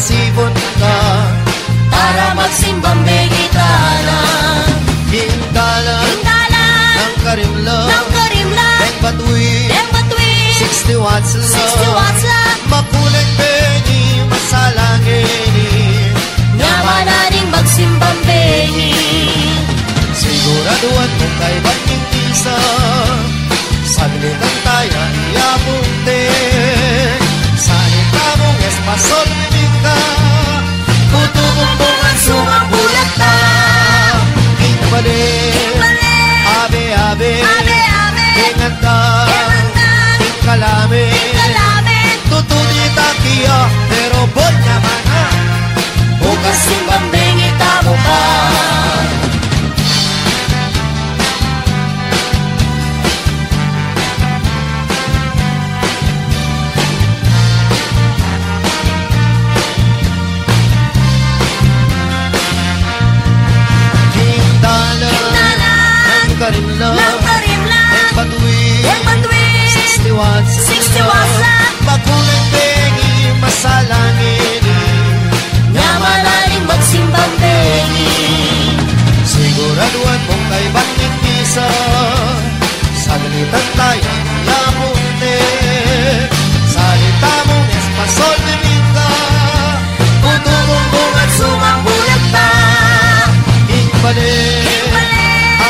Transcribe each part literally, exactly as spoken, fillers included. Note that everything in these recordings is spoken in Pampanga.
Sibun ka para magsimbang bengi tana. King dalan, king dalan, nang karimla, nang karimla, deng batuin, deng batuin, sixty watts la, sixty watts la, makuleng bengi, masalang ini, nyaman na ning magsimbang bengi. Siguraduan mung kaybat ning misa, saglit lang taya, ya munti. Salita mung espasol mimingka, tutu mung bungan sumang bulak ta. Ing bale, ing bale, abe-abe, abe-abe, ing anda, ing anda, ing kalame, ing kalame, tutu di ta kiya, pero bon nyaman na. Bukas simbang bengi tamu pa. King dalan, king dalan, nang karimla, nang karimla, deng batuin, deng batuin, sixty watts, sixty watts la, makuleng bengi, masalang ini, nyaman na ning magsimbang bengi. Siguraduan mung kaybat ning misa, saglit lang taya, ya munti. Salita mung espasol mimingka, tutu mung bungan sumang bulak ta. Ing bale, ing bale,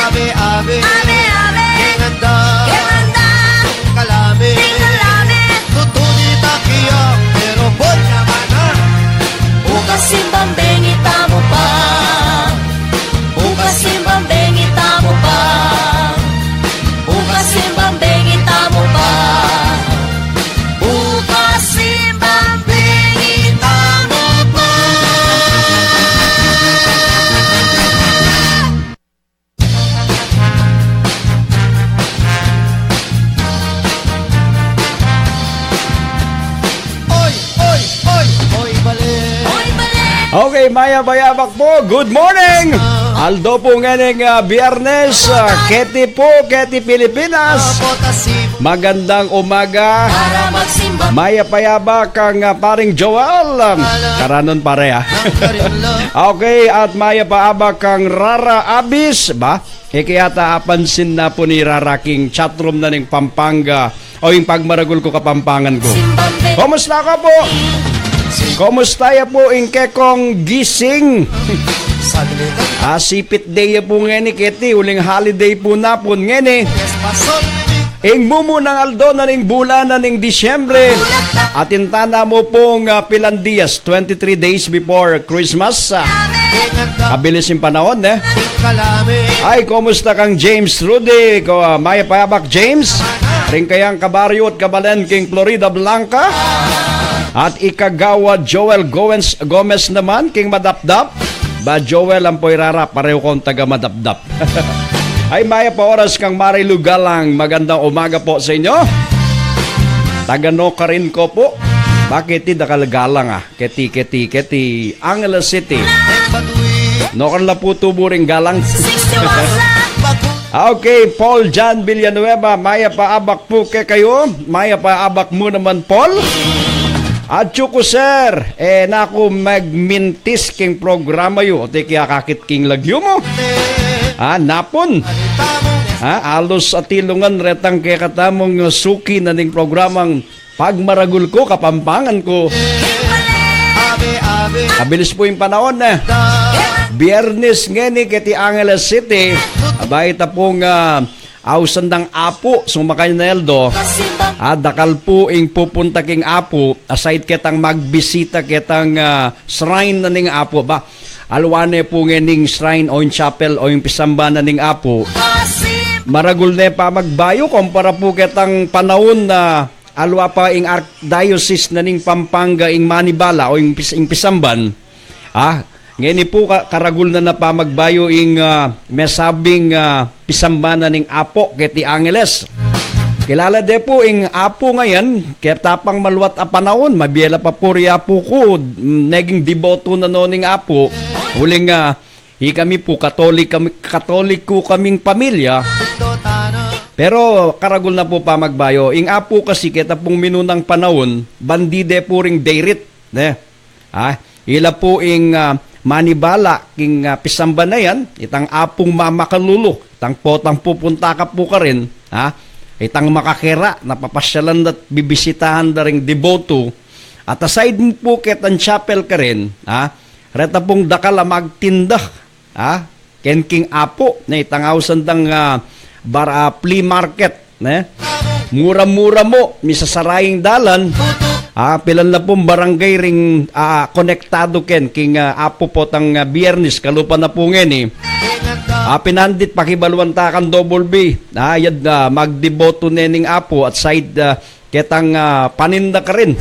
abe-abe, abe-abe, ing anda, ing anda, ing kalame, ing kalame, tutu di ta kiya, pero bon nyaman na. Bukas simbang bengi tamu pa. Bukas simbang bengi tamu pa. Bukas simbang bengi tamu pa. Bukas simbang bengi tamu pa. Oy, oy, oy, oy, bale. Oy, bale. Okay, mayap a abak po. Good morning. Aldo po ngeni, ah, Biyernes, ah, keti po, keti Pilipinas. Magandang umaga. Mayap a abak kang, ah, paring Joel. Um, karanon pare, ah. Okay, at mayap a abak kang Rara Abis, ba? E ke yata apansin na pu ni Rara king chatroom na ning Pampanga o ing Pagmaragul Ku Kapampangan Ku. Kumusta ka pu? Kumusta ya pu ing kekong gising? Ah, sipit day ya pu ngeni keti, uling holiday pu napun ngeni. Ing mumunang aldo na ning bulan na ning Disyembre. Atin tana mu pung, ah, pilan dias, twenty-three days before Christmas. Ah, abilis ing panaun, e. Ay, kumusta kang James Rudy? Ko, ah, mayap a abak, James. Ring kayang kabaryu at kabalen king Floridablanca. At i Kagawad Joel Gomez, Gomez naman, king Madapdap. Ba, Joel, ampo i Rara, pareho kong taga Madapdap. Ay, mayap a oras kang Marilu Galang. Magandang umaga po sa inyo. Taga Nokarin ko pu. Bakit di dakal Galang, ah? Keti, keti, keti Angeles City. Nokarin la pu tubu ring Galang. Ah, okay, Paul John Villanueva, mayap a abak pu kekayu. Mayap a abak mu naman, Paul. At Chuku, sir, e, naku, magmintis king programa yu. Oti kaya akakit king lagyu mu. Ah, napun. Ah, alus atilungan retang kekatamung suki na ning programang Pagmaragul Ku Kapampangan Ku. Abilis pu ing panaun, e. Biyernes ngeni keti Angeles City. Abay, ita pung, ah, ausan dang apu, sumakan ya Neldo. Ah, dakal pu ing pupunta king apu, aside ketang magbisita ketang, ah, shrine na ning apu ba. Aliwa ne pu ngening shrine o ing chapel o ing pisamban na ning apu. Maragul ne pamagbayu kumpara pu ketang panaun na aliwa pa ing Archdiocese na ning Pampanga ing manibala o ing pis-, ing pisamban. Ah, ngeni pu ka-, karagul na na pamagbayu ing, ah, mesabing, ah, pisamban na ning apu keti Angeles. Kilala de pu ing apu ngeni, keta pang maluat a panaun, mabie la pa pu ri apu ku, mm, naging deboto na no ning apu. Uling, ah, ikami pu, Katolik kami, Katoliko kaming pamilya. Pero karagul na pu pamagbayu. Ing apu kasi keta pung minunang panaun, bandi de pu ring dairit, ne? Ha? Ila pu ing, ah, manibala king, ah, pisamban a yan, itang apung mamakalulu, itang potang pupunta ka pu karin, ha? Itang makakera, na papasyalan da't bibisitahan da ring deboto, at aside mu pu ketang chapel karin, ha? Reta pung dakal a magtinda, ha? Ken king Apu, ne, itang ausan dang, ah, bar-, ah, flea market, ne? Mura-mura mu, misasara ing dalan. Ah, pilan na pung barangay ring, ah, konektadu ken king, ah, Apu potang, ah, Biyernes, kalupa na pu ngeni. Ah, pinandit pakibaluan ta kang Double B. Ah, yad, ah, magdeboto ne ning Apu at side, ah, ketang, ah, paninda karin.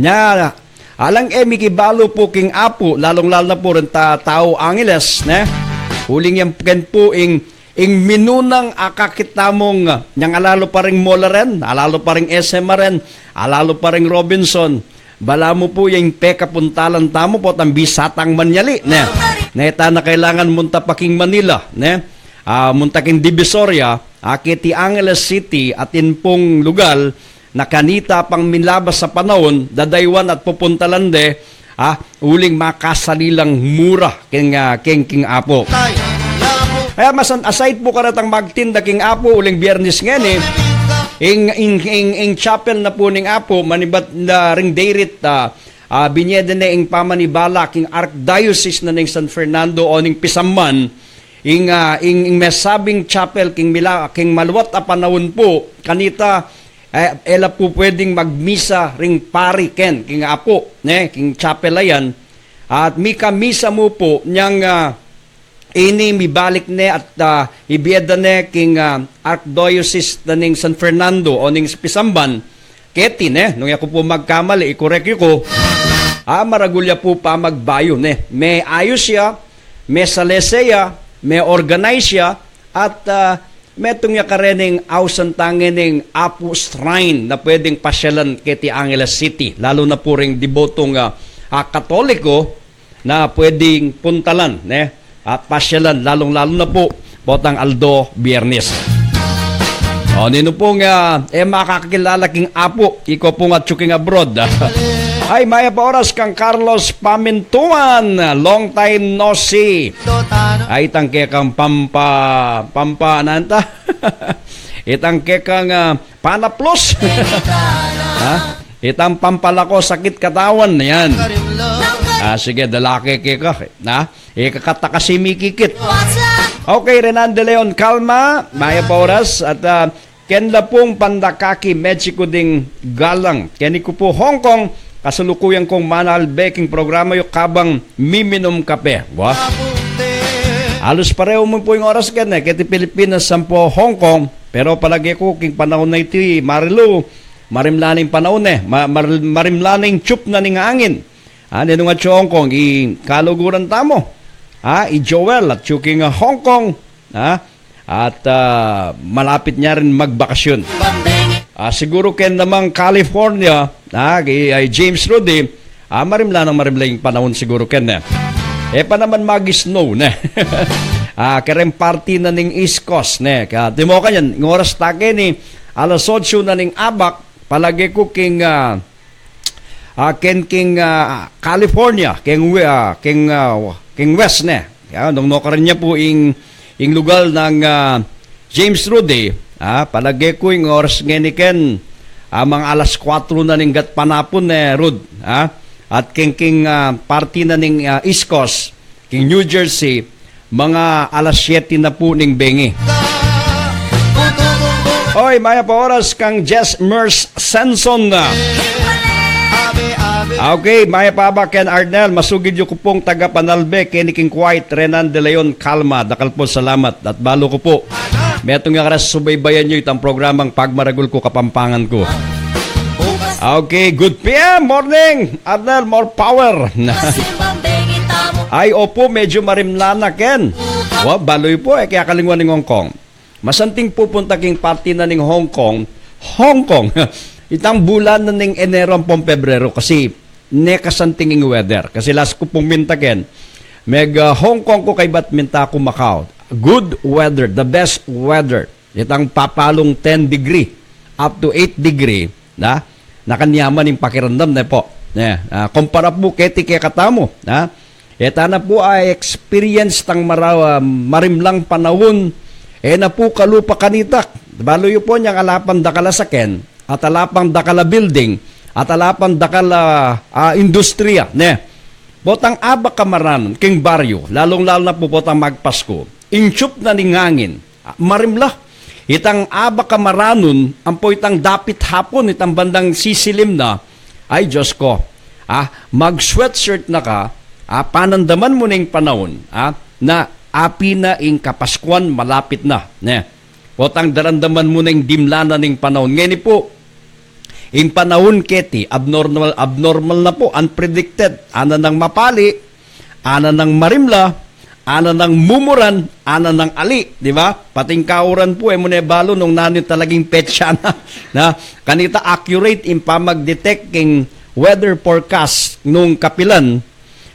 Nya, alang e mikibalu pu king Apu, lalung-lalu na pu reng ta-, tau Angeles, ne? Uling yan ken pu ing, ing minunang akakit tamung, ah, nyang alalu pa ring mall a ren, alalu pa ring S M a ren, alalu pa ring Robinson. Balamu pu ya ing pekapuntalan tamu potang bisa tang manyali, ne? Ne, ta na kailangan munta pa king Manila, ne? Ah, munta king Divisoria, ah, keti Angeles City, atin pung lugal, na kanita pang milabas a panaun, dadaywan at pupuntalan de, ah, uling makasali lang mura king, ah, king, king Apu. Kaya masan, aside pu karetang magtinda king Apu, uling Biyernes ngeni, ing, ing, ing, ing chapel na pu ning Apu, manibat na ring date, ah, ah, binie de ne ing pamanibala king Archdiocese na ning San Fernando o ning pisamban, ing, ah, ing, ing mesabing chapel king mila-, king maluat a panaun pu, kanita, eh, e la pu pwedeng magmisa ring pari ken, king Apu, ne, king chapel a yan. At mika misa mu pu, nyang, ah, ini mibalik ne at, ah, ibie da ne king, ah, Archdiocese na ning San Fernando o ning pisamban, keti ne, nung yaku pu magkamali, i-correct yu ku. Ah, maragul ya pu pamagbayu ne. Me-ayus ya, mesalese ya, me-organize ya, at, ah, metung ya karening ausan ta ngening Apu Shrine na pwedeng pasyalan keti Angeles City, lalu na pu ring debotong, ah, ah, Katoliko, na pwedeng puntalan, ne? At pasyalan, lalung-lalu na pu, potang aldo, Biyernes. O, ninu pung, ah, e makakilala king Apu, ikaw pung atyu king abroad. Ay, mayap a oras kang Carlos Pamintuan. Long time no see. Ay, itang kekang pampa-, pampa-, nanta? Itang kekang, ah, panaplos. Ha? Itang pampalako sakit katawan, yan. Ah, sige, dalake keka. Ha? Ikakata kasi mikikit. Okay, Renan de Leon, kalma, mayap a oras, at, ah, ken la pung pandakaki, Mexico ding galang. Keni ku pu Hong Kong, kasalukuyan kung manalbe king programa yu kabang miminum kape. Wa? Alus pareho mu pu ing oras ken, eh, keti Pilipinas sampu Hong Kong, pero palage ku king panaun a iti, Marilu, marimla ning panaun, eh, ma-, mar-, marimla ning tiyup na ning angin. Ah, ninu nga atyu Hong Kong, i kaluguran tamu. Ah, i Joel, atyu king, ah, Hong Kong. Ah, at, ah, malapit ne rin magbakasyon. Ah, siguru ken namang California, ah, i, i James Rudy, ah, marimla nang marimla ing panaun siguru ken, eh. E pa naman mag-snow, ne? Ah, kereng parti na ning East Coast, ne? Kaya timokan yan, ing oras ta keni, alas otso na ning abak, palage ku king, ah, ah, ken king, ah, California, king we-, ah, king, ah, king West, ne. Ya, nung nukarin ya pu ing, ing lugal nang, ah, James Rudy, ah, palage ku ing oras ngeni ken, ah, mga alas kuwatro na ning gatpanapun, ne, Rud, ah, at king, king, ah, parti na ning, ah, East Coast, king New Jersey, mga alas siyete na pu ning bengi. Oy, mayap a oras kang Jess Mers Senson. Ah, okay, mayap a abak ken Arnel, masugid yu ku pung tagapanalbe, keni king Kuwait, Renan de Leon, kalma, dakal pung salamat, at balu ku pu. Metung ya karas subaybayan yu itang programang Pagmaragul Ku Kapampangan Ku. Okay, good P M, morning, Arnel, more power. Ay, opu, medyo marimla na ken. Wa, balu yu pu, e, kaya kalingwan ning Hong Kong. Masanting pupunta king parti na ning Hong Kong. Hong Kong. Itang bulan na ning Enero ampong Pebrero kasi ne kasanting ing weather. Kasi last ku pung minta ken, meg, ah, Hong Kong ku kaybat minta ku Macau. Good weather, the best weather. Itang papalung ten degree up to eight degree, na? Nakanyaman ing pakiramdam, ne pu? Ne, ah, kumpara pu keti kekatamu, ha? E tana pu a experience tang mara-, ah, marimlang panaun, e na pu kalupa kanita. Balu yu pu nyang ala pang dakal a saken, at ala pang dakal a building, at ala pang dakal a, ah, industriya, ne? Potang abak a maranun king baryu, lalung-lalu na pu potang magpasku. Ing tiyup na ning angin, ah, marimla. Itang abak a maranun, ampo itang dapit hapun, itang bandang sisilim na, ay, Diyos ko, ah, mag-sweatshirt na ka, ah, panandaman mu na ing panaun, ah, na api na ing Kapaskuan, malapit na, ne? Potang darandaman mu na ing dimla na ning panaun. Ngeni pu, ing panaun keti, abnormal, abnormal na pu, unpredicted, ana nang mapali, ana nang marimla, ana nang mumuran, ana nang ali, di ba? Pati ing kauran pu, e mu ne balu nung nanu talagang petsa na, na, kanita accurate ing pamag-detect king weather forecast nung kapilan,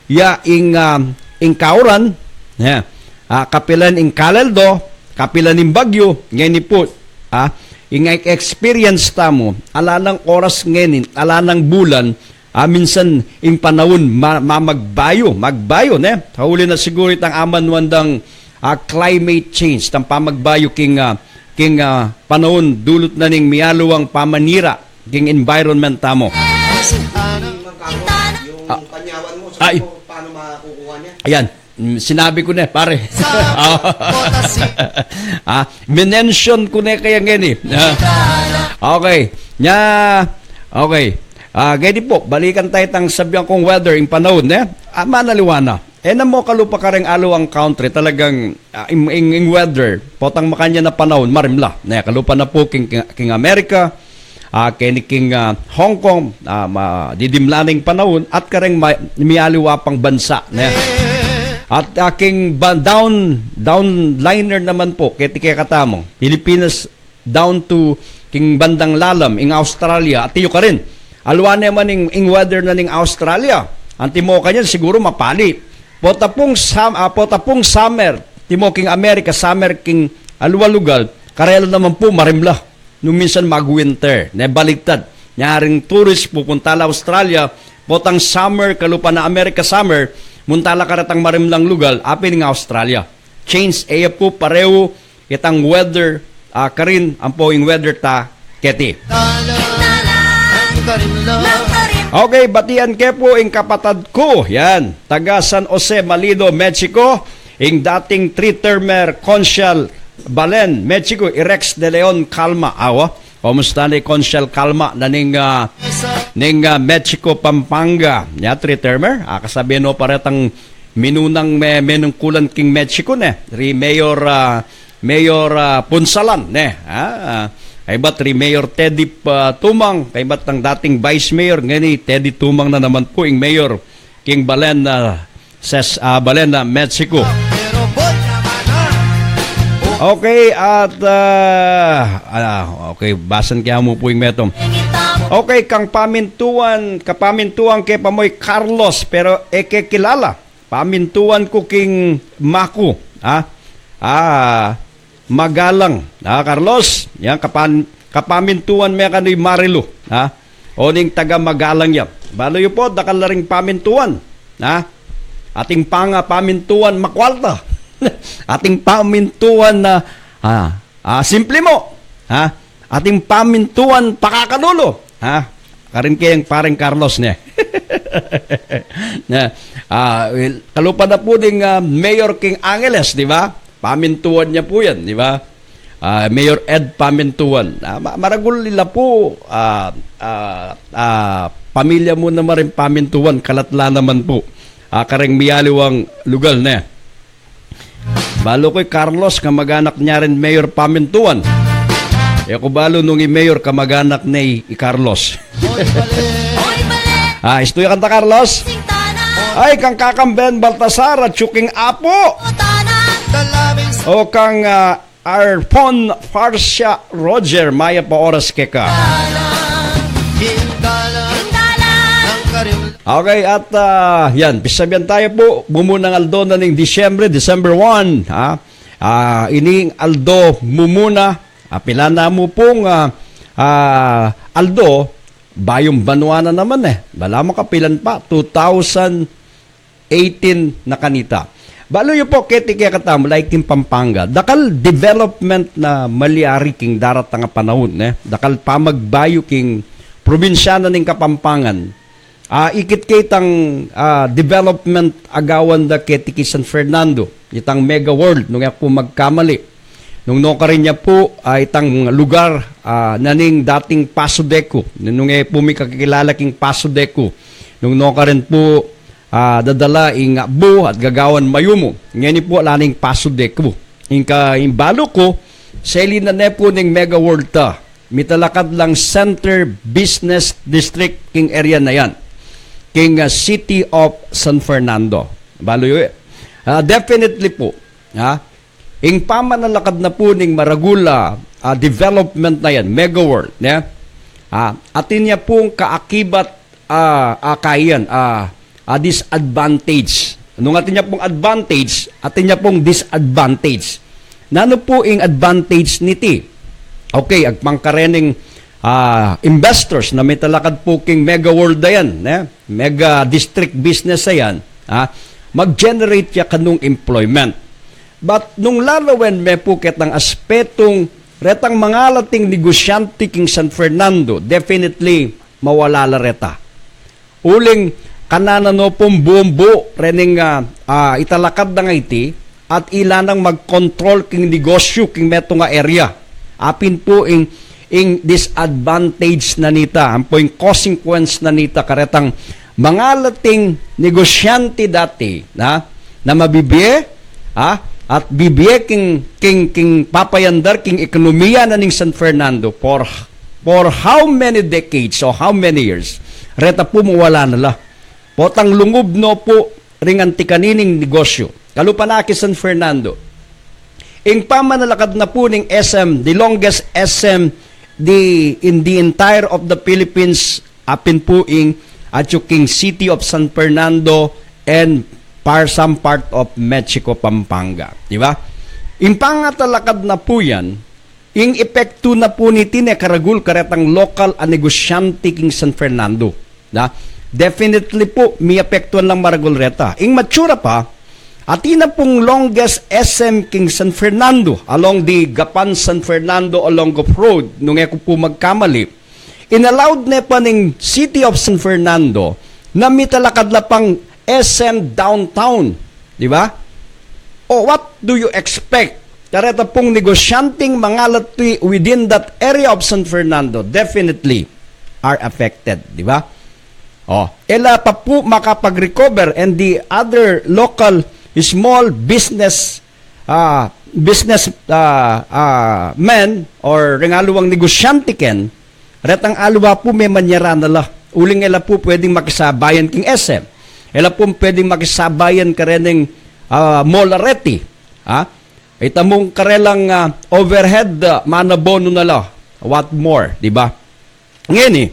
ya ing, ah, ing kauran, ya, ah, kapilan ing kalaldo, kapilan ing bagyu, ngeni pu, ah, ing e-, experience tamu, ala nang oras ngeni, ala nang bulan, ah, minsan ing panaun ma-, ma-, magbayu, magbayu, ne? Hauli na siguru itang amanuan dang, ah, climate change, itang pamagbayu king, ah, king, ah, panaun, dulut na ning mialiwang pamanira king environment tamu. Yung Ah. panyawan mo, sabi Ay. mo, paano makukuha niya? Ayan. Mm, sinabi ku ne, pare. Ah, minention ku ne kaya ngeni. Ah, okay. Nya, okay. Ah, ngeni pu, balikan taya itang sabian kung weather, ing panaun, ne? Ah, manaliwa na. E na mu kalupa kareng aliwang country, talagang, ah, ing, ing, ing weather, potang makanyan a panaun, marimla. Ne, kalupa na pu king, king, king Amerika, ah, keni king, ah, Hong Kong, ah, ma-, didimla na ing panaun, at kareng ma-, mialiwa pang bansa, ne? At, ah, king ba-, down, downliner naman pu, keti kekatamu, Pilipinas down to king bandang lalam, ing Australia, at yu karin. Aliwa naman ing, ing weather na ning Australia. Antimo kanyan, siguru mapali. Pota pung sam-, ah, pota pung summer, timo king Amerika, summer king aliwa lugal, karela naman pu marimla. Nung minsan mag-winter, ne, baliktad. Nyaring tourist pupunta la Australia, potang summer, kalupa na Amerika summer, munta la karetang marimlang lugal, apin ing Australia. Change, e ya pu pareu itang weather, ah, karin, ampo ing weather ta, keti. Okay, batian ke pu ing kapatad ku, yan, taga San Jose, Malido, Mexico, ing dating three-termer Consial Balen, Mexico, i Rex de Leon Calma, awa. Kumusta na i Consial Calma na ning, ah, ning, ah, Mexico, Pampanga? Ya, three-termer, ah, kasabi no pa retang minunang me-, menungkulan king Mexico, ne? Ri Mayor, ah, Mayor, ah, Punsalan, ne? Ah, ah, kaybat ri Mayor Teddy, ah, Tumang, kaybat ang dating Vice Mayor, ngeni Teddy Tumang na naman pu ing Mayor king Balen, ah, ses-, ah, Balen na Mexico. Okay, at, ah, ah, okay, basan kaya mu pu ing metung. Okay, kang pamintuan, kapamintuan ke pa mu i Carlos, pero e ke kilala. Pamintuan ku king maku, ha? Ah, Magalang. Ah, Carlos, yan, kapan-, kapamintuan me kanu i Marilu, ha? O ning taga Magalang yan. Balu yu pu, dakal la ring pamintuan, ha? Atin pang, ah, pamintuan makualta. Atin pamintuan na, ah, ah, simple mu, ha? Atin pamintuan pakakalulu, ha? Karin keng pareng Carlos, ne? Na, ah, well, kalupa na pu ding, ah, mayor king Angeles, di ba? Pamintuan ya pu yan, di ba? Ah, Mayor Ed Pamintuan. Ah, ma-, maragul ila pu, ah, ah, ah, pamilya mu na marin Pamintuan, kalat la naman pu. Ah, kareng mialiwang lugal, ne? Balu ku i Carlos, kamaganak ne rin Mayor Pamintuan. E ku balu nung i Mayor kamaganak ne i, i Carlos. Ah, istu ya kanta, Carlos? Ay, kang kakang Ben Baltasar at yu king apu. O kang, ah, Arpon Farsia Roger, mayap a oras keka. Okay, at, ah, yan, pisabian taya pu, mumunang aldo na ning Disyembre, December one, ha? Ah, ining aldo mumuna, ah, pilan na mu pung, ah, ah, aldo, Bayung banua na naman e. Balamu kapilan pa, two thousand eighteen na kanita. Balu yu pu, keti kekatamu, like king Pampanga, dakal development na malyari king daratang a panaun, e. Dakal pamagbayu king probinsya na ning Kapampangan. Ah, ikit ke itang, ah, development a gawan da keti king San Fernando, itang Mega World, nung e ku pu magkamali. Nung nukarin ya pu, ah, itang lugar, ah, na ning dating Pasodeco, nung e pu mi kakilala king Pasodeco. Nung nukarin pu, ah, dadala ing abu at gagawan mayumu. Ngeni pu, ala ning Pasodeco. Ing ka, ing balu ku, seli na ne pu ning Mega World ta. Mitalakad lang Center Business District king area na yan, king, ah, City of San Fernando. Balu yu, e. Ah, definitely pu, ha? Ing pamanalakad na pu ning maragul a, ah, development na yan, Mega World, ne? Ah, atin ya pung kaakibat, ah, ah, kayan, ah, ah, disadvantage. Nung atin ya pung advantage, atin ya pung disadvantage. Nanu pu ing advantage niti? Okay, agpang karening, ah, investors na mitalakad pu king Mega World a yan, ne? Mega district business a yan, ah, mag-generate ya kanung employment. But nung lalawen me pu ketang aspetung retang mangalating negosyante king San Fernando, definitely mawala la reta. Uling kanana no pung bumbu rening, ah, ah, italakad da ngeni, at ila nang mag-control king negosyu king metung a area. Apin pu ing, ing disadvantage na nita, ampo ing consequence na nita karetang mangalating negosyante dati, na, na mabibie, ha? At bibie king, king, king papayandar king ekonomiya na ning San Fernando for, for how many decades or how many years? Reta pu mawala na la. Potang lungub no pu ring anti kanining negosyu. Kalupa na king San Fernando. Ing pamanalakad na pu ning S M, the longest S M the, in the entire of the Philippines, apin pu ing atyu king City of San Fernando and par some part of Mexico, Pampanga. Di ba? Ing pangatalakad na pu yan, ing epektu na pu niti ne karagul karetang lokal a negosyante king San Fernando. Na? Definitely pu, miapektuan lang maragul reta. Ing matsura pa, atin na pung longest S M king San Fernando, along the Gapan San Fernando, along Gulf Road, nung e ku pu magkamali, inallowed ne pa ning City of San Fernando na mitalakad la pang S M downtown, di ba? O, what do you expect? Kareta pung negosyanteng mangalati within that area of San Fernando definitely are affected, di ba? O, e la pa pu makapag-recover, and the other local small business, ah, business, ah, ah, men or ring aliwang negosyante ken, retang aliwa pu memanyaran na la. Uling e la pu pwedeng makisabayan king S M. E la pu pwedeng makisabayan karening, ah, mall a reti. Ha? Ita mung karelang, ah, overhead, ah, manabonu na la. What more, di ba? Ngeni,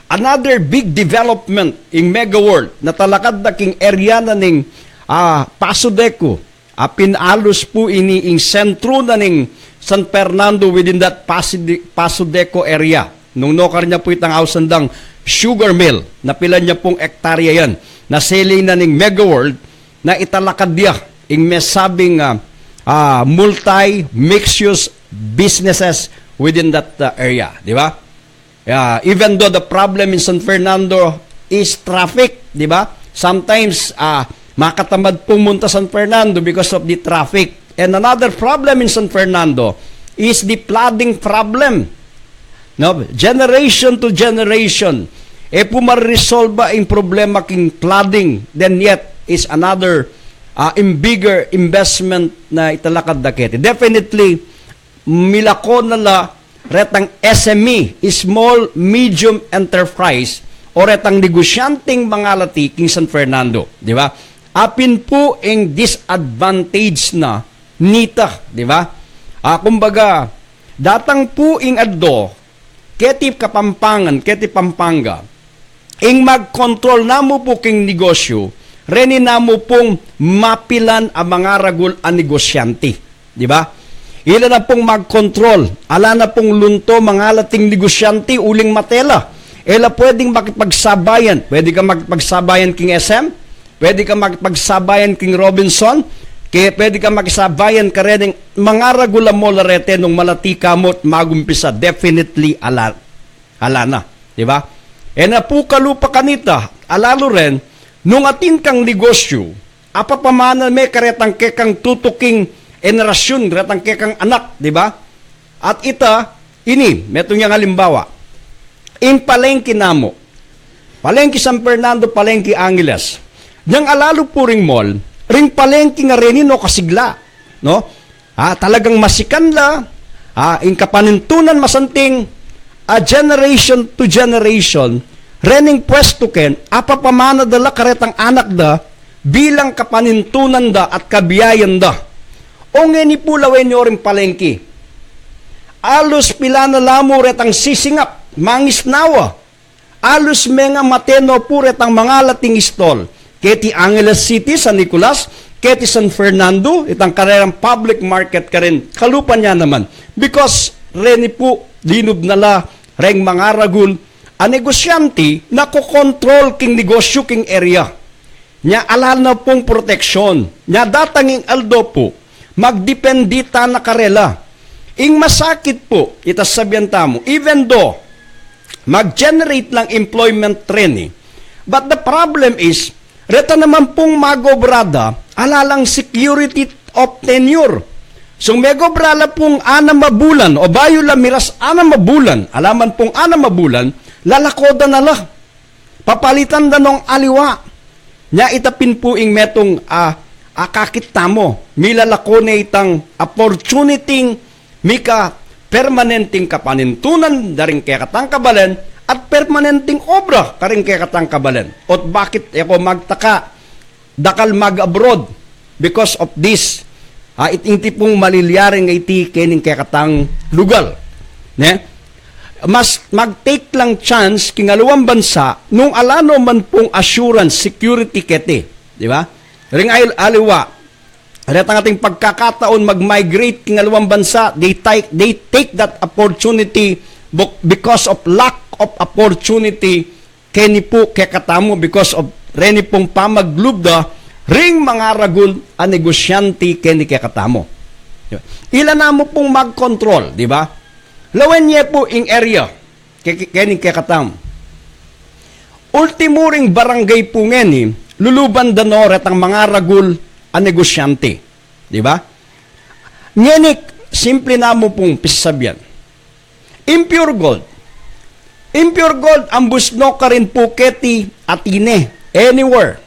another big development ing Mega World na talakad da king area na ning, ah, Pasodeco. Apin alus pu ini ing sentru na ning San Fernando within that Paside-, Pasodeco area. Nung nukarin ya pu itang ausan dang sugar mill, na pilan ya pung ektarya yan, na seli na ning Mega World, na italakad ya ing mesabing, ah, ah, multi mixed-use businesses within that, ah, area, di ba? Yeah, even though the problem in San Fernando is traffic, di ba? Sometimes, ah, makatamad pumunta San Fernando because of the traffic. And another problem in San Fernando is the flooding problem. No? Generation to generation, e pu maresolba ing problema king flooding, then yet is another, ah, in bigger investment na italakad da keti. Definitely, milako na la retang S M E, small medium enterprise, o retang negosyanteng mangalati king San Fernando, di ba? Apin pu ing disadvantage na nita, di ba? Ah, kumbaga, datang pu ing addo, keti Kapampangan, keti Pampanga, ing magkontrol na mu pu king negosyu, reni na mu pung mapilan a mangaragul a negosyante. Di ba? Ila na pung magkontrol, ala na pung lunto mangalating negosyante uling mate la. E la pwedeng makipagsabayan. Pwede ka makipagsabayan king S M, pwede ka makipagsabayan king Robinson, ke pwede ka makipagsabayan kareng mangaragul a mall a reti nung malati ka mu't magumpisa, definitely ala, ala na. Di ba? E na pu kalupa kanita, alalu ren, nung atin kang negosyu, apapamana me karetang kekang tutuking henerasyun, retang kekang anak, di ba? At ita, ini, metung yang alimbawa, ing palengke namu, palengke San Fernando, palengke Angeles. Yang alalu pu ring mall, ring palengke nga reni no kasigla, no? Ah, talagang masikan la, ah, ing kapanintunan masanting, a generation to generation, rening pwestu ken, apapamana da la karetang anak da, bilang kapanintunan da at kabiayan da. O ngeni pu lawen yu ring palengke. Alus pila na la mu retang sisingap, mangisnawa. Alus mengamate no pu retang mangalating stall. Keti Angeles City, San Nicolas, keti San Fernando, itang karerang public market karin, kalupa na naman. Because reni pu, linub na la reng mangaragul a negosyante, nakokontrol king negosyu king area. Nya ala na pung proteksyon. Nya datang ing aldo pu, magdepende ta na karela. Ing masakit pu, ita sabian tamu, even though mag-generate lang employment reni, but the problem is, reta naman pung magobra da, ala lang security of tenure. So megobra la pung anam a bulan, o bayu la miras anam a bulan, ala man pung anam a bulan, lalako da na la. Papalitan da nong aliwa. Nya ita pin pu ing metung a, a, akakit tamu. Milalako ne itang opportunity-ng mika permanenteng kapanintunan da ring kekatang kabalen at permanenteng obra karing kekatang kabalen. Ot bakit e ko magtaka, dakal mag-abroad because of this. Ah, it, iti pung malilyari nga iti kening kekatang lugal. Ne? Mas mag-take lang chance king aliwang bansa nung ala no man pung assurance, security keti. Di ba? Ring al-, aliwa, retang ating pagkakataon mag-migrate king aliwang bansa, they take, they take that opportunity bu-, because of lack of opportunity keni pu kekatamu because of reni pung pamaglub da ring mangaragul a negosyante keni kekatamu. Ila namu pung mag-control, di ba? Lawen ye pu ing area ke-, ke-, keni kekatamu. Ultimu ring barangay pu ngeni, luluban da no retang mangaragul a negosyante. Di ba? Ngeni, simple namu pung pisasabian. Impure gold. Impure gold, ambus no karin pu keti atin ne, anywhere.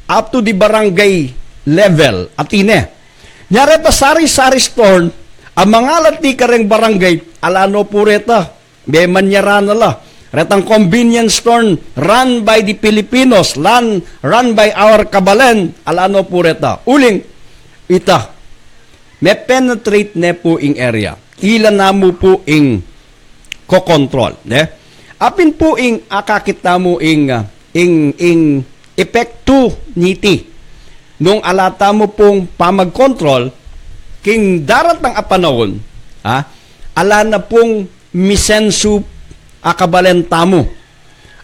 Up to the barangay level, atin ne. Nya reta sari-sari store, a mangalati kareng barangay, ala no pu reta, be manyaran na la. Retang convenience store, run by the Filipinos, run, run by our kabalen, ala no pu reta. Uling, ita, me-penetrate ne pu ing area. Ila namu pu ing kokontrol, ne? Apin pu ing akakit tamu ing, ah, ing, ing epektu niti. Nung ala tamu pung pamagkontrol, king daratang a panaun, ah, ala na pung misensu a kabalen tamu.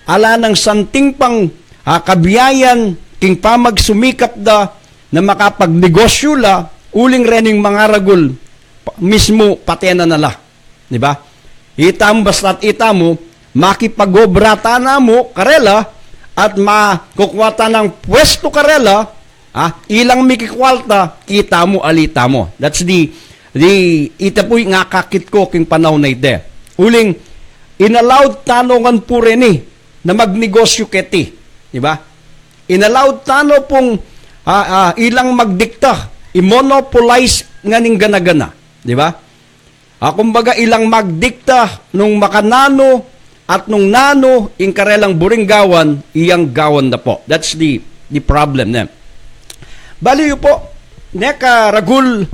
Ala nang santing pang, ah, kabiayan king pamagsumikap da na makapagnegosyu la, uling rening mangaragul, pa-, mismu patena na la. Di ba? Ita mu, basta't ita mu, makipag-obra ta namu karela, at makukua ta nang pwestu karela, ah, ilang mikikwalta, kita mu, alita mu. That's the, the, ita pu ing akakit ku king panaun a iti. Uling, inallowed ta no ngan pu reni, na magnegosyu keti. Di ba? Inallowed ta no pung, ah, ah, ilang magdikta, i-monopolize ngan ing gana-gana. Di ba? Ah, kumbaga, ilang magdikta nung makananu at nung nanu ing karelang buring gawan, iyang gawan da pu. That's the, the problem, ne? Baliw yu pu, ne, karagul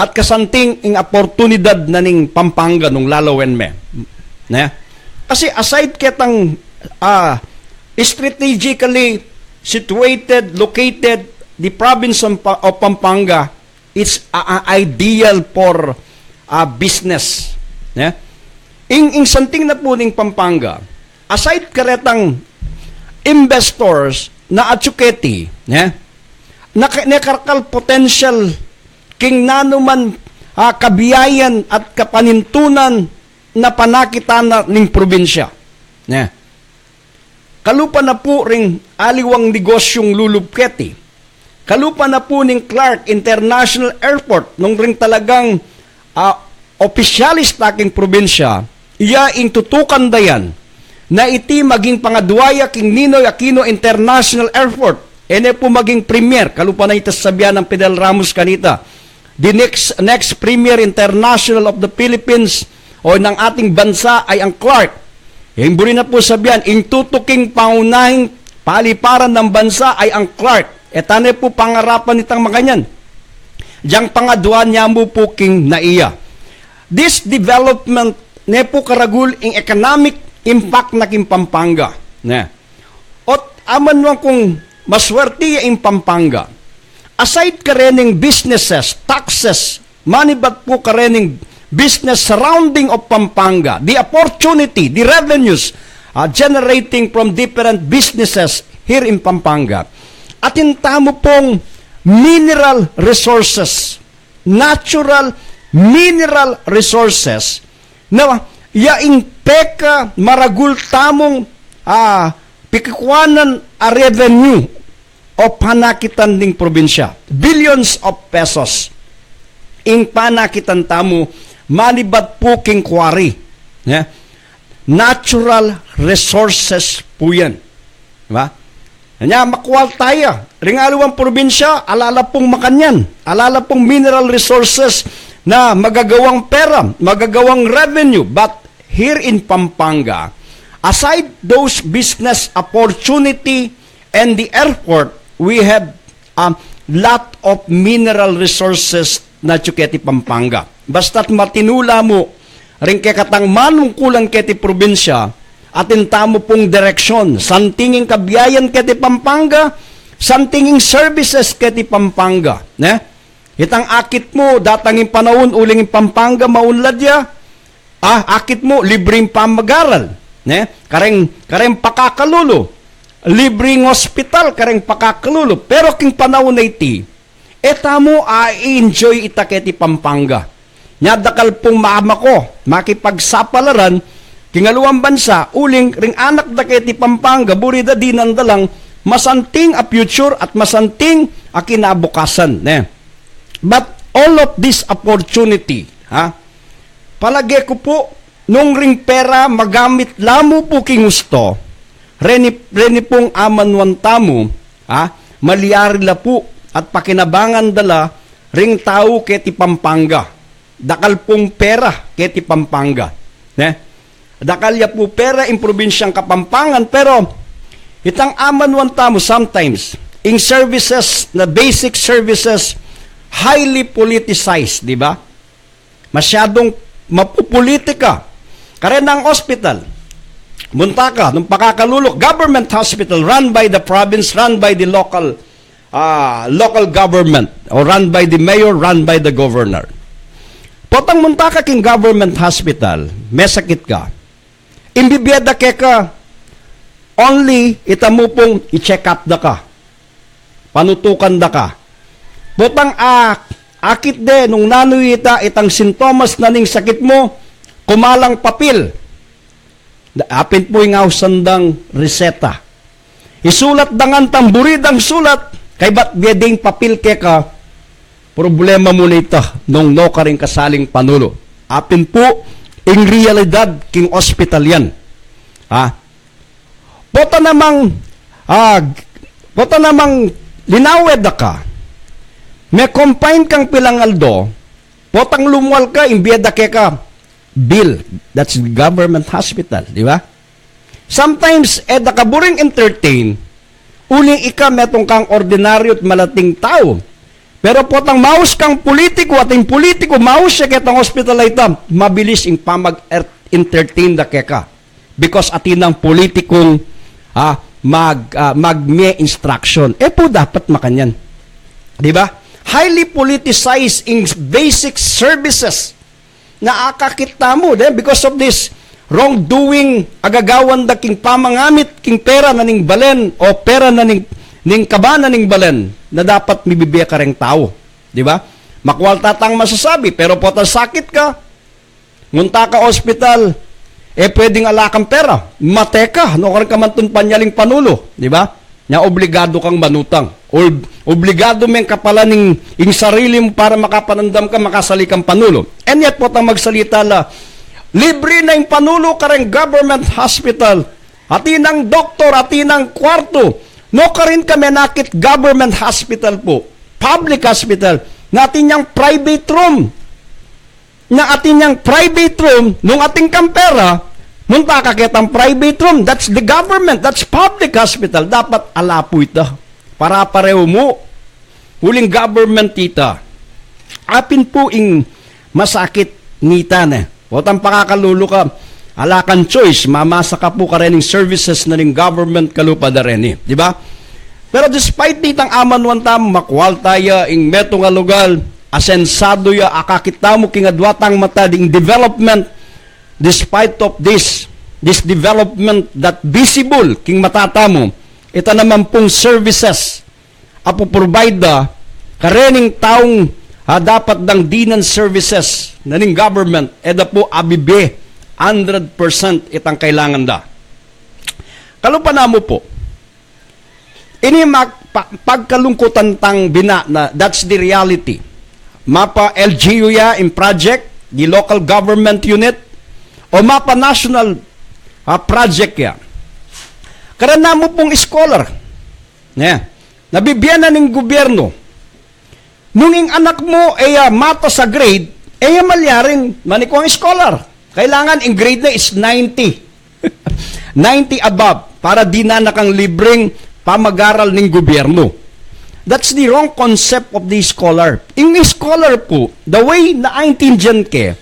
at kasanting ing oportunidad na ning Pampanga nung lalawen me. Ne? Kasi aside ketang, ah, strategically situated, located, the province of Pa-, of Pampanga, it's a, a ideal for, uh, business. Ne? Ing, ing santing na pu ning Pampanga, Aside karetang investors na atsu keti, ne? Na, ne karakal potential king nanuman, ah, kabiayan at kapanintunan na panakitan na ning probinsya. Ne? Kalupa na pu ring aliwang negosyung lulub keti. Kalupa na pu ning Clark International Airport, nung ring talagang, ah, opisyalis ta king probinsya, iya ing tutukan da yan, na iti maging pangadwa ya king Ninoy Aquino International Airport. E ne pu maging premier, kalupa na ita sabian nang Fidel Ramos kanita. The next, next premier international of the Philippines o ng ating bansa ay ang Clark. Ing buri na pu sabian, ing tutuking pangunahing paliparan ng bansa ay ang Clark. E tane pu pangarapan itang makanyan. Diyang pangadwa ne mu pu king NAIA. This development ne pu karagul ing economic impact na king Pampanga. Ne. Ot aman nung kung maswerte ya ing Pampanga. Aside karening businesses, taxes, manibat pu karening business surrounding of Pampanga, the opportunity, the revenues, uh, generating from different businesses here in Pampanga. Atin tamu pung mineral resources, natural mineral resources, na ya ing peka maragul tamung, ah, pikikuanan a revenue o panakitan ning probinsya. Billions of pesos ing panakitan tamu manibat pu king quarry. Ne? Natural resources pu yan. Diba? Nya, makwal taya. Ring aliwang probinsya, ala la pung makanyan. Ala la pung mineral resources na magagawang pera, magagawang revenue. But here in Pampanga, aside those business opportunity and the airport, we have a lot of mineral resources na atsu keti Pampanga. Basta't matinu la mu ring kekatang manungkulan keti probinsya, atin tamu pung direksyon, santing ing kabiayan keti Pampanga, santing ing services keti Pampanga, ne? Itang akit mu, datang ing panaun, uling ing Pampanga maunlad ya, ah, akit mu, libre ing pamagaral, ne? Kareng, kareng pakakalulu, libre ing hospital, kareng pakakalulu. Pero king panaun a iti, e tamu a-enjoy ita keti Pampanga. Nya dakal pung mamako, makipagsapalaran king aliwang bansa, uling ring anak da keti Pampanga, buri da dinan da lang masanting a future at masanting a kinabukasan, ne? But all of this opportunity, ha? Palage ku pu, nung ring pera magamit la mu pu king usto, reni, reni pung amanuan tamu, ha? Malyari la pu at pakinabangan da la ring tau keti Pampanga. Dakal pung pera keti Pampanga. Ne? Dakal ya pu pera ing probinsyang Kapampangan, pero itang amanuan tamu sometimes, ing services, na basic services, highly politicized, di ba? Masyadong mapupulitika. Karenang hospital, munta ka, nung pakakalulu, government hospital, run by the province, run by the local, ah, local government, o run by the mayor, run by the governor. Potang munta ka king government hospital, mesakit ka. Ing bibie da keka, only ita mu pung i-check up da ka. Panutukan da ka. Potang, ah, akit de, nung nanu ita, itang sintomas na ning sakit mu, kumalang papil. Apin pu ing ausan dang reseta. Isulat da ngan itang buri dang sulat, kaybat bie ding papil keka, problema mu na ita, nung nukarin kasaling panulu. Apin pu, ing realidad king hospital yan. Ha? Pota namang, ah, pota namang linawe da ka, me-confine kang pilang aldo, potang lumwal ka, ing bie da keka, bill, that's government hospital, di ba? Sometimes, e da ka buring entertain, uling ika metung kang ordinaryo at malating tau. Pero potang maus kang pulitiku, at ing pulitiku maus ya ketang hospital a ita, mabilis ing pamag-entertain da keka. Because atin nang politikung, ah, mag, ah, magmie instruction. E pu dapat makanyan. Di ba? Highly politicized ing basic services na akakit tamu. Then, because of this, wrongdoing a gagawan da king pamangamit king pera na ning balen o pera na ning, ning kaba na ning balen na dapat mibibie kareng tau. Di ba? Makwalta tang masasabi, pero potang sakit ka, munta ka ospital, e pwedeng ala kang pera. Mate ka, nukarin ka man tun panyaling panulu, di ba? Nya obligadu kang manutang. Ob-, obligadu meng kapalan ing, ing sarili mu para makapanandam ka, makasali kang panulu. And yet, potang magsalita la, libre na ing panulu kareng government hospital. Atin nang doktor, atin nang kwartu. Nukarin ka menakit government hospital pu, public hospital, na atin yang private room. Na atin yang private room, nung atin kang pera, munta ka ketang private room. That's the government, that's public hospital. Dapat ala pu ita. Para pareho mu, uling government ita. Apin pu ing masakit nita ne. Potang pakakalulu ka, ala kang choice, mamasa ka pu karening services na ning government kalupa da reni, di ba? Pero despite nitang amanuan tamu, makwalta ya ing metung a lugal, asensado ya, akakit tamu king adua tang mata ding development, despite of this, this development that visible king mata tamu, ita naman pung services a pu-provide da karening taung, ah, dapat dang dinan services na ning government, e da pu abibie hundred percent itang kailangan da. Kalupa namu pu, ini mag-, pa-, pagkalungkutan tang bina na, that's the reality. Mapa L G U ya in project, the local government unit, o mapa national, ah, project ya. Karena mu pung scholar, ne? Nabibie na ning gobyerno. Nung ing anak mu, e ya matas a grade, e ya malyaring manikwang scholar. Kailangan ing grade na is ninety. Ninety above, para dinan na kang libreng pamagaral ning gobyerno. That's the wrong concept of the scholar. Ing scholar pu, the way na aintindian ke,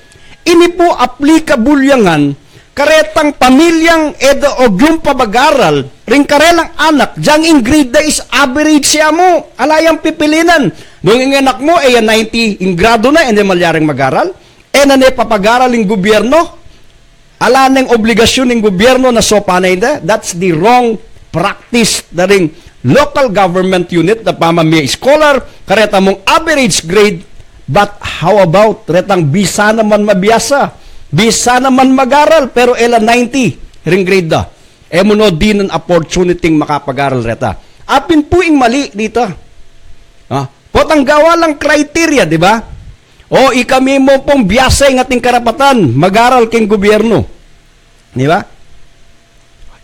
ini pu applicable ya ngan karetang pamilyang e da agyung pamagaral ring karelang anak, dyang ing grade da is average ya mu, ala yang pipilinan. Nung ing anak mu, e ya ninety ing grado na, e ne malyaring magaral, e na ne papagaral ing gobyerno, ala neng obligasyun ing gobyerno na sopan na ita. That's the wrong practice da ring local government unit na pamamie scholar, kareta mung average grade, but how about retang bisa naman mabiasa, bisa naman magaral, pero e la ninety ring grade da? E mu no dinan opportunity ing makapagaral reta. Apin pu ing mali dita? Ah, potang gawa lang criteria, di ba? O, ikami mu pung biasa ing ating karapatan magaral king gobyerno. Di ba?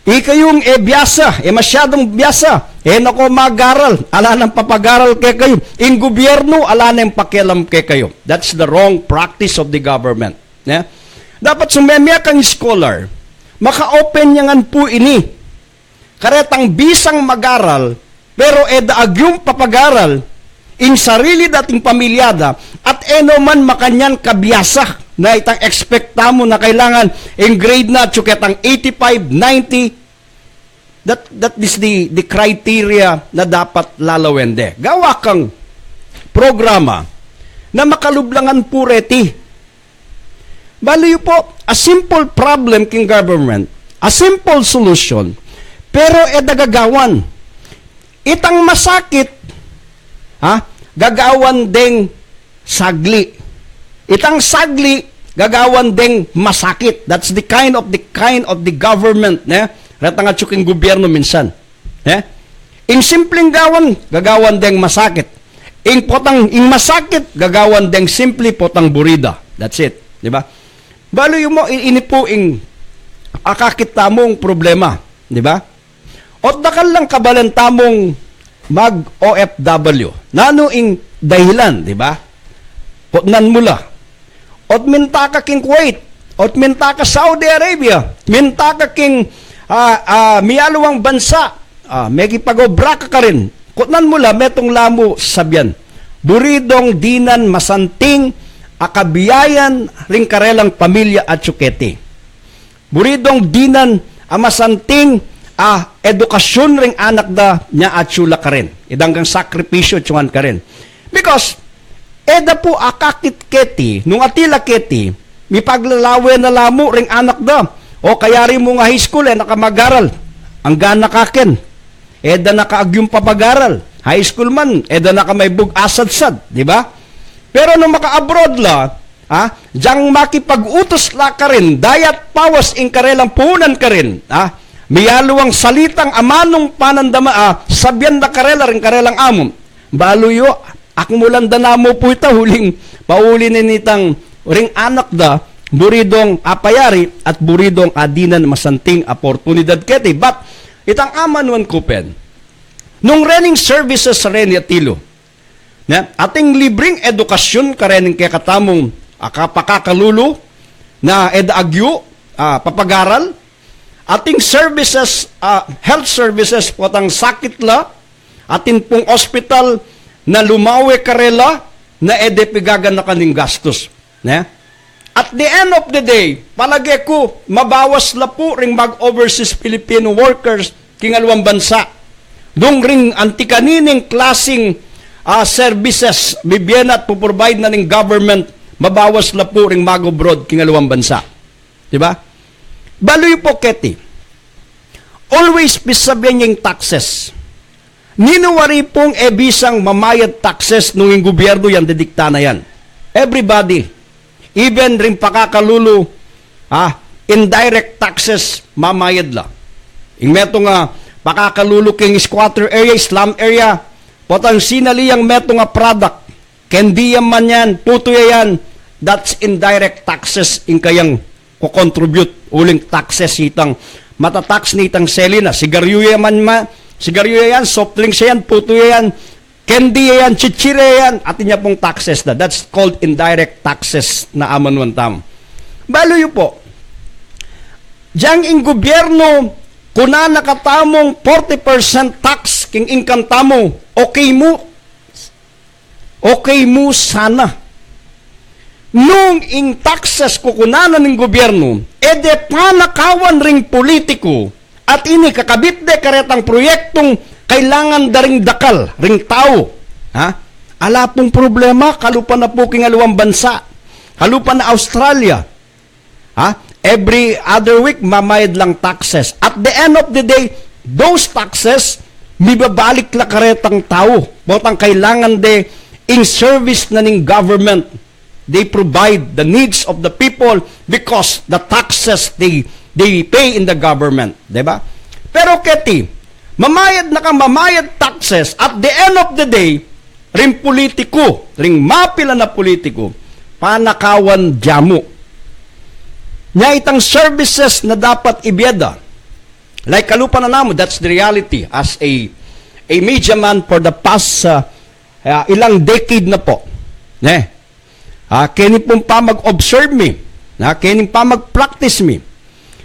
Ikayung e biasa, e masyadung biasa, e na ko magaral, ala nang papagaral kekayu. Ing gobyerno, ala nang pakialam kekayu. That's the wrong practice of the government. Ne? Dapat sumemia kang scholar, maka-open ya ngan pu ini karetang bisang magaral, pero e da agyung papagaral ing sarili da at ing pamilya da, at e no man makanyan kabiasa na itang expect tamu na kailangan ing grade na atyu ketang eighty-five, ninety. That, that is the, the criteria na dapat lalawen de. Gawa kang programa na makalub la ngan pu reti. Balu yu pu, a simple problem king government, a simple solution, pero e da gagawan. Itang masakit, ha, gagawan deng sagli. Itang sagli, gagawan deng masakit. That's the kind of, the kind of the government, ne? Retang atyu king gobyerno minsan. Eh? Ing simpleng gawan, gagawan deng masakit. Ing potang, ing masakit, gagawan deng simple, potang buri da. That's it. Di ba? Balu yu mu, i-, ini pu ing akakit tamung problema. Di ba? Ot dakal lang kabalen tamung mag-O F W. Nanu ing dahilan, di ba? Kutnan mu la. Ot minta ka king Kuwait, ot minta ka Saudi Arabia, minta ka king, ah, ah, mialiwang bansa, ah, mekipag-obra ka karin. Kutnan mu la, metung la mu sabian. Buri dong dinan masanting a kabiayan ring karelang pamilya atyu keti. Buri dong dinan a masanting a edukasyun ring anak da nya atyu la karin. Idang kang sakripisyu atyu ngan karin. Because, e da pu akakit keti, nung atyu la keti, mipaglalawe na la mu ring anak da. O kayari mung high school, e na ka mag-aral. Angga na kaken. E da na ka agyung papag-aral. High school man, e da na ka maibug asadsad, di ba? Pero nung maka-abroad la, ha, dyang makipag-utus la karin, dayat pawas ing karelang punan karin, ha, miyaluang salitang amanung panandama, ah, sabian da karela ring karelang amu. Balu yu, akmulan da namu pu ita uling pauli na nitang ring anak da, buri dong apayari at buri dong adinan masanting oportunidad keti. But itang amanuan ku pin, nung rening services reni atilu, ne, ating libreng edukasyun karening kekatamung, ah, kapakakalulu na e da agyu, ah, papag-aral, ating services, ah, health services, potang sakit la, atin pung hospital na lumawe karela, na e de pigaganakan ing gastus. Ne? At the end of the day, palage ku, mabawas la pu ring mag-overseas Filipino workers king aliwang bansa. Nung ring anti kanining klasing, ah, services, bibie na at puprovide na ning government, mabawas la pu ring mag-abroad king aliwang bansa. Di ba? Balu yu pu keti. Always pisabian ya ing taxes. Ninu wari pung e bisang mamayad taxes nung ing gubyernu yang didikta na yan? Everybody. Even ring pakakalulu, ah, indirect taxes, mamayad la. Ing metung a pakakalulu king squatter area, slum area, potang sinali yang metung a product, candy ya man yan, putu ya yan, that's indirect taxes ing kayang ko-contribute, uling taxes itang matatax nitang seli na. Sigarilyo ya man ma-, sigarilyo ya yan, soft drinks ya yan, putu ya yan, candy ya yan, chichirya yan, atin ya pung taxes na. That's called indirect taxes na amanuan tamu. Balu yu pu, dyang ing gubyernu, kunan na katamung forty percent tax king income tamu, okay mu, okay mu sana. Nung ing taxes kukunan na ning gubyernu, e de panakawan ring pulitiku, at ini kakabit de karetang proyektung kailangan da ring dakal, ring tau. Ha? Ala pung problema, kalupa na pu king aliwang bansa, kalupa na Australia. Ha? Every other week, mamayad lang taxes. At the end of the day, those taxes, mibabalik la karetang tau. Potang kailangan de ing service na ning government. They provide the needs of the people because the taxes they, they pay in the government. Di ba? Pero keti, mamayad na ka, mamayad taxes, at the end of the day, ring pulitiku, ring mapilan a pulitiku, panakawan dya mu. Nya itang services na dapat ibie da. Like kalupa na namu, that's the reality as a, a media man for the past, uh, uh, ilang decade na pu. Ne? Ah, keni pung pamag-observe mi, na keni pamag-practice mi.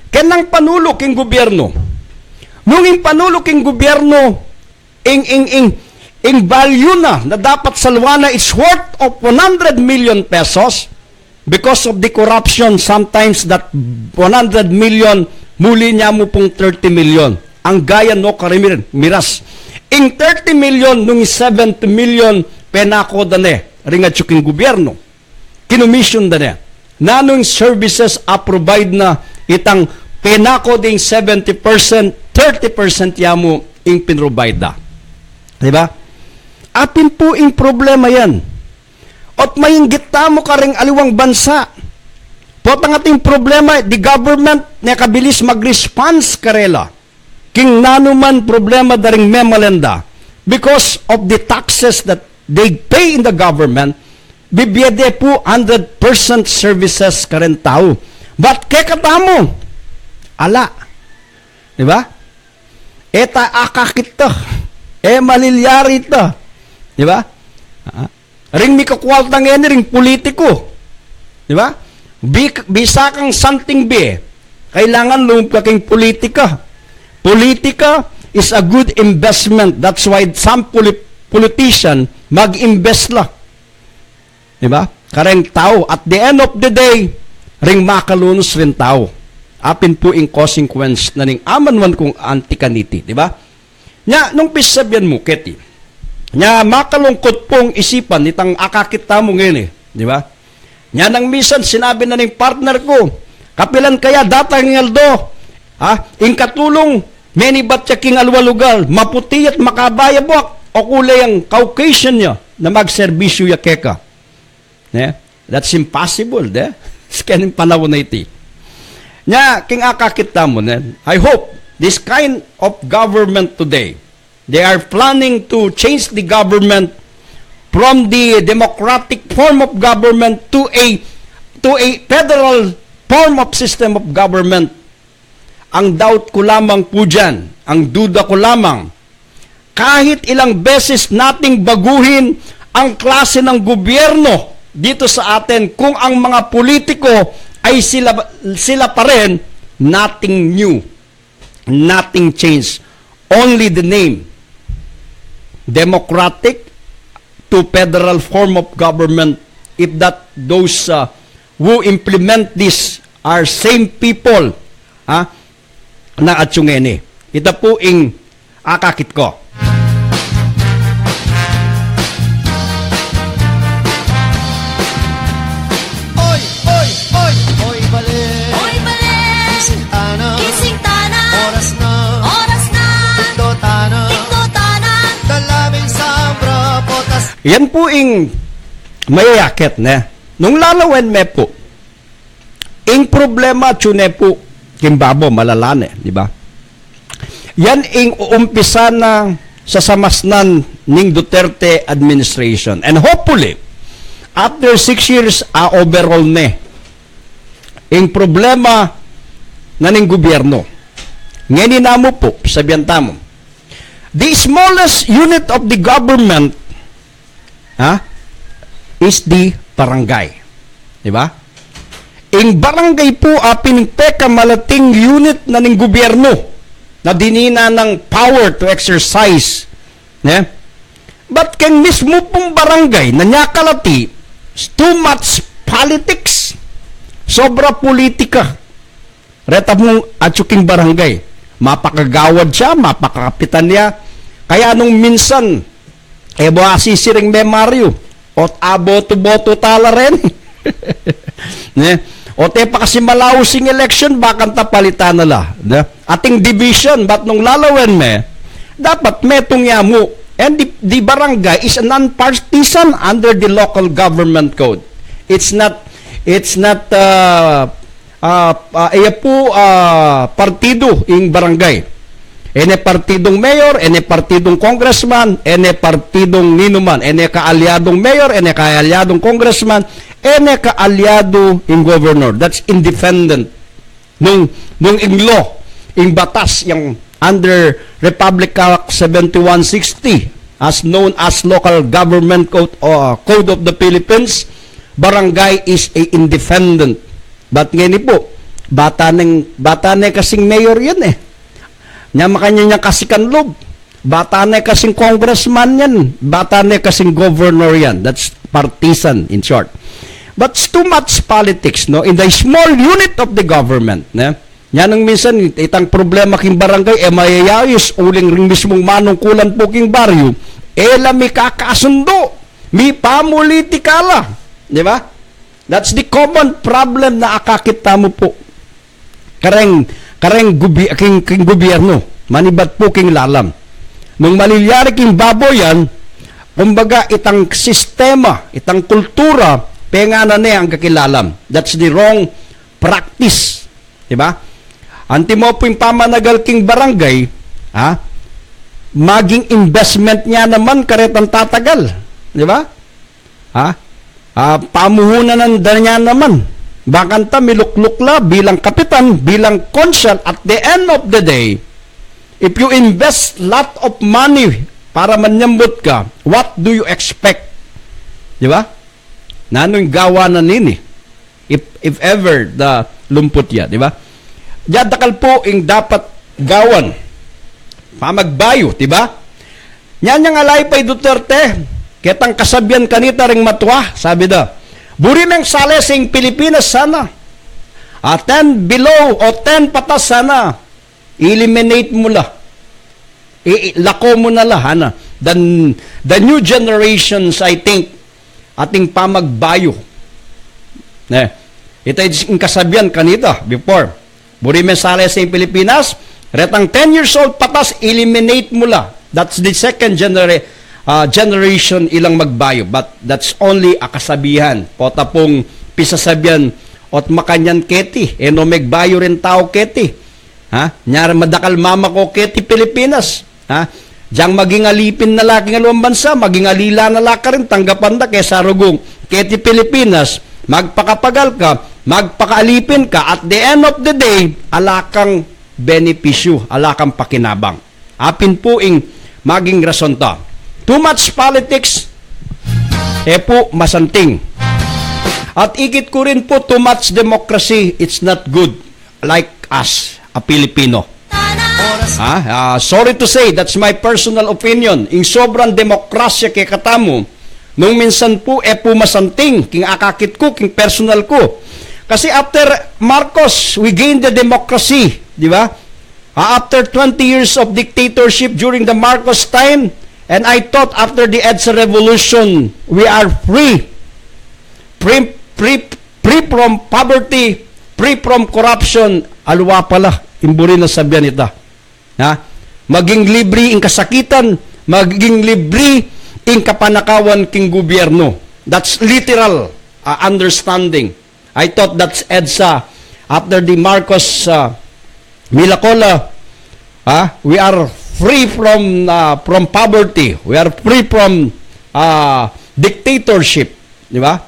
Kenang panulu king gubyernu. Nung ing panulu king gubyernu, ing, ing, ing, ing value na, na dapat saluan na, it's worth of one hundred million pesos. Because of the corruption, sometimes that one hundred million, muli nya mu pung thirty million. Angga yan no karimiran, miras. Ing thirty million, nung seventy million, penako da ne, ring atyu king gubyernu. Kinumisyun da ne. Nanung services a provide na itang penako ding seventy percent, thirty percent ya mu ing pinrovide da. Di ba? Atin pu ing problema yan. At mainggit tamu karing aliwang bansa. Potang ating problema, the government, ne kabilis mag-response karela king nanuman problema da ring memalenda. Because of the taxes that they pay in the government, bibie de pu hundred percent services karing tau. But kekatamu, ala. Di ba? E ta akakit ta. E malilyari ta. Di ba? Ah. Ring mikakwalta ngeni, ring pulitiku. Di ba? Bi-, bisa kang santing bie, kailangan lumub ka king politika. Politika is a good investment. That's why some poli-, politician mag-invest la. Di ba? Kareng tau. At the end of the day, ring makalunus ring tau. Apin pu ing consequence na ning amanuan kung anti kaniti, di ba? Nya, nung pisabian mu keti, nya, makalungkut pung isipan itang akakit tamu ngeni, di ba? Nya, nang misan sinabi na ning partner ku, Kapilan kaya datang ing aldo, ha? Ing katulung, menibat ya king aliwang lugal, maputi at makaba ya buak, o kule yang Caucasian ya, na magserbisyu ya keka. Ne? That's impossible, de? Sa keni panaun a iti. Nya, king akakit tamu, ne? I hope this kind of government today, they are planning to change the government from the democratic form of government to a, to a federal form of system of government. Ang doubt ko lamang po diyan, ang duda ko lamang, kahit ilang beses nating baguhin ang klase ng gobyerno dito sa atin, kung ang mga politiko ay sila, sila pa rin, nothing new, nothing changed, only the name, democratic to federal form of government, if that those, uh, who implement this are same people, ha, na atiu ngeni. Ita pu ing akakit ko. Oy, oy, oy, oy, bale. Oy, bale. Gising tana. Gising tana. Oras na. Oras na. Tikdo tana. Tikdo tana. Dalaming sabra potas. Yan pu ing mayayakit, ne? Nung lalawen me pu, ing problema, tune pu, king babo, malala ne, di ba? Yan ing uumpisan na sa samasnan ning Duterte administration. And hopefully, after six years, a-overhaul ne ing problema na ning gobyerno. Ngeni namu pu, sabian tamu, the smallest unit of the government, ha, is the barangay. Di ba? Ing barangay pu, a pin ing pekamalating unit na ning gobyerno na dininan ng power to exercise. Ne? But keng mismu pung barangay na nya kalati, too much politics. Sobra politika. Reta mung atiu king barangay. Mapakagawad ya, mapakakapitan ya. Kaya nung minsan, e bo asisiring me Mario, ot aboto-boto tala ren. Ne? Ot e pa kasi malaus ing election, bakanta palitan na la. Ne? Ating division, bat nung lalawen me, dapat metung ya mu. And the, the barangay is a non-partisan under the local government code. It's not, it's not, uh, ah, ah, e ya pu, ah, partidu ing barangay. E ne partidung mayor, e ne partidung congressman, e ne partidung ninuman, e ne kaalyadung mayor, e ne kaalyadung congressman, e ne kaalyadu ing governor. That's independent. Nung, nung ing law, ing batas yang under Republic Act seventy-one sixty, as known as Local Government Code, uh, Code of the Philippines, barangay is a independent. Bat ngeni pu, bata neng, bata ne kasing mayor yan e. Nya makanyan nya kasi kanlub. Bata ne kasing congressman yan. Bata ne kasing governor yan. That's partisan, in short. But it's too much politics, no? In the small unit of the government, ne? Nya nung minsan, itang problema king barangay, e mayayayus, uling ring mismung manungkulan pu king baryu, e la mikakasundo, mipamulitika la. Di ba? That's the common problem na akakit tamu pu. Kareng, kareng gubi-, king, king gobyerno, manibat pu king lalam. Nung malilyari king babo yan, kumbaga itang sistema, itang kultura, penganan ne angga king lalam. That's the wrong practice. Di ba? Antimo pu ing pamanagal king barangay, ha? Maging investment nya naman karetang tatagal. Di ba? Ha? Ah, pamuhunan da nya naman. Bakanta milukluk la bilang kapitan, bilang konsel. At the end of the day, if you invest lot of money para manyambut ka, what do you expect? Di ba? Nanung gawa na nini? If, if ever, the lumput ya, di ba? Diya dakal pu ing dapat gawan. Pamagbayu, di ba? Nya nyang alay pa i Duterte, ketang kasabian kanita ring matua, sabi da, buri meng sale sing Pilipinas sana. A ten below o ten patas sana, eliminate mu la. I, i, lako mu na la, ana. The, the new generations, I think, ating pamagbayu. Ne? Ita ing kasabian kanita before. Buri me salese ing Pilipinas, retang ten years old patas, eliminate mu la. That's the second genera-, ah, generation ilang magbayu. But that's only a kasabian. Pota pung pisasabian, ot makanyan keti, e no megbayu ring tau keti. Ha? Nyari madakal mamako keti Pilipinas. Ha? Diyang maging alipin na la king aliwang bansa, maging ali la na la karin, tanggapan da kesa rugong keti Pilipinas, magpakapagal ka, magpakaalipin ka, at the end of the day, ala kang benepisyu, ala kang pakinabang. Apin pu ing maging rason ta. Too much politics, e pu masanting. At ikit ku rin pu, too much democracy, it's not good. Like us, a Pilipino. Ah, ah, sorry to say, that's my personal opinion. Ing sobrang demokrasya kekatamu, nung minsan pu, e pu masanting, king akakit ku, king personal ku. Kasi after Marcos, we gained the democracy, di ba? Ah, after twenty years of dictatorship during the Marcos time, and I thought after the EDSA revolution, we are free. Free, free, free from poverty, free from corruption. Aliwa pala, ing buri nang sabian ita. Ha? Maging libri ing kasakitan, maging libri ing kapanakawan king gobyerno. That's literal, ah, understanding. I thought that's EDSA. After the Marcos, ah, mila ko la, ah, we are free from, ah, from poverty. We are free from, ah, dictatorship. Di ba?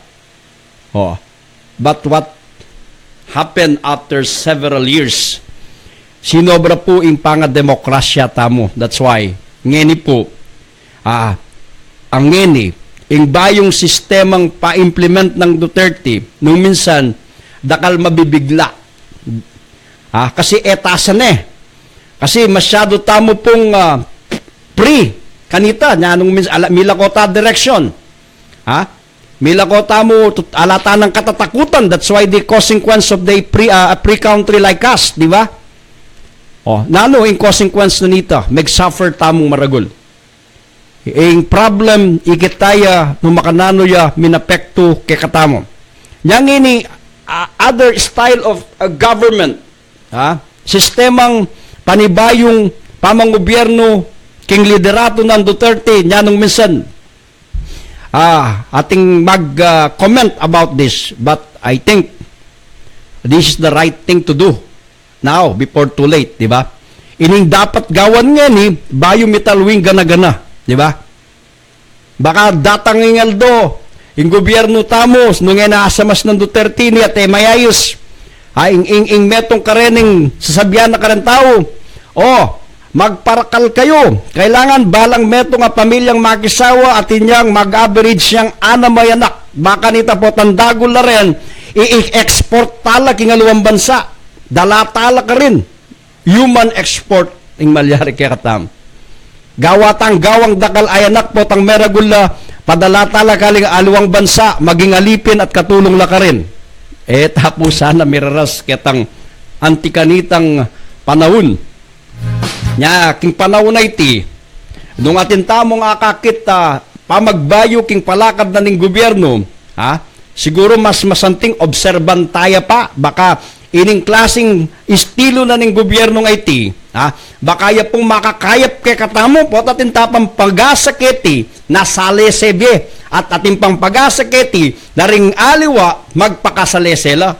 Oh. But what happened after several years? Sinobra pu ing pangademokrasya tamu. That's why, ngeni pu, ah, ang ngeni, ing bayung sistemang pa-implement nang Duterte, nung minsan, dakal mabibigla. Ah, kasi e ta sa ne. Kasi masyadu tamu pung, ah, free. Kanita, nya nung minsan, ala, mila ko ta direksyon. Ha? Mila ko tamu, tut-, ala ta nang katatakutan. That's why the consequence of the free, ah, a free country like us, di ba? Oh, nanu ing consequence na nita? Mag-suffer tamung maragul. Ing problem, ikit ta ya, nung makananu ya minapektu kekatamu. Nya ngeni, ah, other style of, ah, government, ha? Sistemang panibayung pamangobyernu king liderato nang Duterte, nya nung minsan, ah, atin mag, ah, comment about this, but I think this is the right thing to do now, before too late, di ba? Ining dapat gawan ngeni, bayu mitalwing gana-gana, di ba? Baka datang ing aldo, ing gobyernu tamu, nung e na asamas nang Duterte ini at e mayayus. Ah, ing, ing, ing metung karening sasabian na kareng tau, "O, magparakal kayu. Kailangan balang metung a pamilyang makisawa atin yang mag-average yang anam a anak." Baka nita potang dagul la ren, i-export ta la king aliwang bansa. Dala ta la karin. Human export ing malyari kekatamu. Gawa tang gawang dakal a anak potang meragul la, padala ta la karing aliwang bansa, maging alipin at katulung la karin. E ta pu sana miraras ketang anti kanitang panaun. Nya, king panaun a iti, nung atin tamung akakit a pamagbayu king palakad na ning gobyernu, ha? Siguru mas masanting obserban ta ya pa, baka ining klasing estilu na ning gobyernu a iti, ha? Baka ya pung makakayap kekatamu, pota atin ta pang pag-asa keti, na salese bie, at atin pang pag-asa keti, na ring aliwa, magpakasalese la.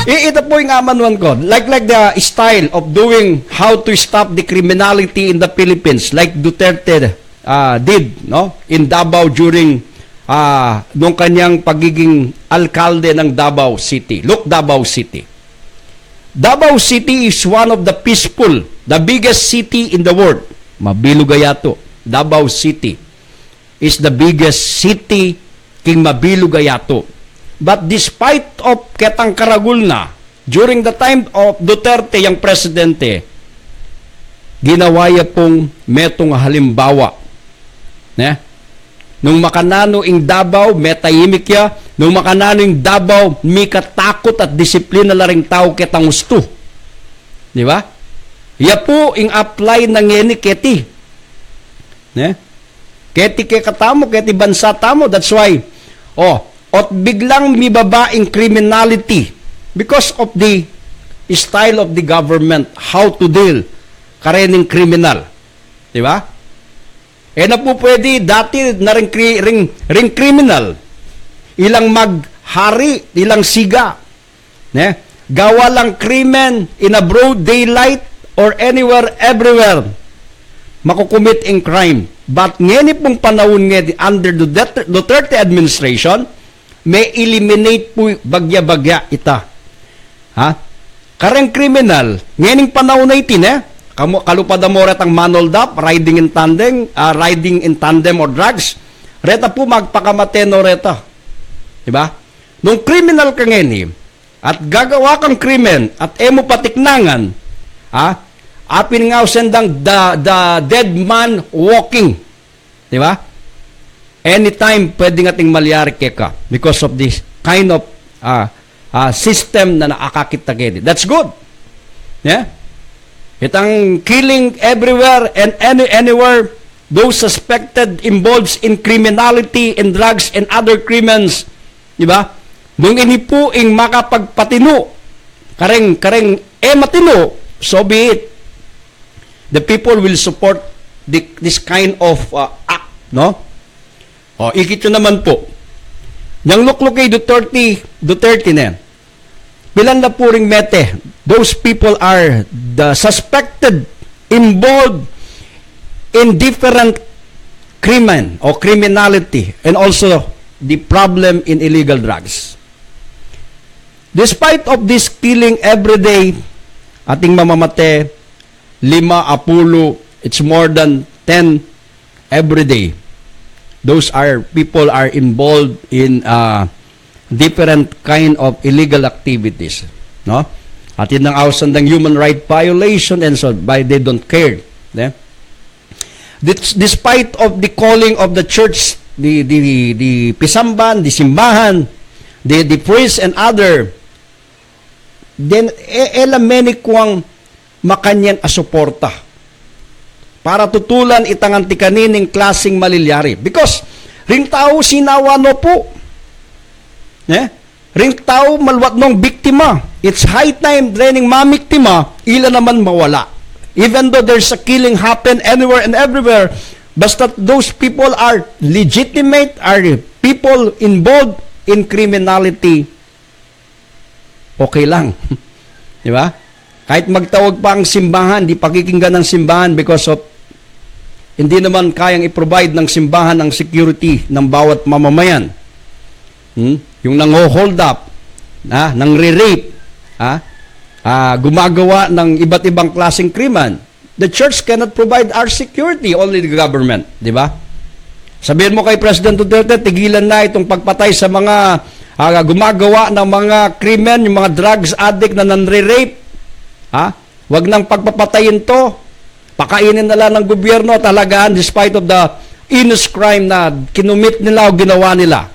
I, ita pu ing amanuan ku. Like, like the style of doing how to stop the criminality in the Philippines, like Duterte, ah, did, no? In Davao during, ah, nung kanyang pagiging alkalde ng Davao City. Look, Davao City. Davao City is one of the peaceful, the biggest city in the world. Mabilug a yatu. Davao City is the biggest city king mabilug a yatu. But despite of ketang karagul na, during the time of Duterte yang presidente, ginawa ya pung metung a halimbawa. Ne? Nung makananu ing Davao, metahimik ya. Nung makananu ing Davao, mikatakut at disiplina la ring tau ketang ustu. Di ba? Ya pu ing apply na ngeni keti. Ne? Keti kekatamu, keti bansa tamu. That's why, o, at biglang mibaba ing criminality because of the style of the government, how to deal karening kriminal. Di ba? E na pu pwede, dati na ring, kri- ring, ring kriminal, ilang maghari, ilang siga, ne? Gawa lang krimen in a broad daylight or anywhere, everywhere, makukumit ing crime. But ngeni pung panaun ngeni, under the Duterte- Duterte administration, me-eliminate pu bagya-bagya ita. Ha? Kareng kriminal, ngening panaun a iti, ne? Kamu, kalupa da mo retang manoldap, riding in tandem, ah, riding in tandem or drugs, reta pu magpakamate no reta. Di ba? Nung kriminal ka ngeni, at gagawa kang krimen, at e mu patiknangan, ha? Apin nga usen dang the, the dead man walking. Di ba? Anytime, pwede nga ating malyari keka because of this kind of, ah, ah, system na naakakit ta keni. That's good. Yeah? Itang killing everywhere and any anywhere, those suspected involves in criminality, in drugs, and other crimes. Di ba? Nung ini pu ing makapagpatinu, kareng, kareng e matinu, so be it. The people will support the, this kind of, uh, act, no? O, ikit yu naman pu. Yang lukluk kay Duterte, Duterte na yan. Pilan na pu ring mete. Those people are the suspected, involved in different crimen o criminality, and also the problem in illegal drugs. Despite of this killing every day, ating mamamate, lima, apulo, it's more than ten every day. Those are, people are involved in, uh, different kind of illegal activities, no? At yun ang ausan ng human right violation and so, by they don't care, ne? Dis- despite of the calling of the church, the, the, the pisamban, the simbahan, the, the priest and other, then, e, e la menikuang makanyan a suporta para tutulan itang anti kanining klasing malilyari. Because ring tau sinawa no pu. Ne? Ring tau maluat nong biktima. It's high time dening mamiktima, ila naman mawala. Even though there's a killing happen anywhere and everywhere, basta those people are legitimate, are people involved in criminality, okay lang. Di ba? Kahit magtawag pa ang simbahan, di pakikinggan ng simbahan because of hindi naman kayang i-provide ng simbahan ang security ng bawat mamamayan. Hmm? Yung nang-hold up, ha? Nang-re-rape, ha? Ah, gumagawa ng iba't ibang klaseng krimen. The church cannot provide our security, only the government, di ba? Sabihin mo kay President Duterte, tigilan na itong pagpatay sa mga, ah, gumagawa ng mga krimen, yung mga drugs addict na nanre-rape. Ha? Wag nang pagpapatayin to. Pakainin na lang ng gobyerno talaga, despite of the heinous crime na kinumit nila o ginawa nila.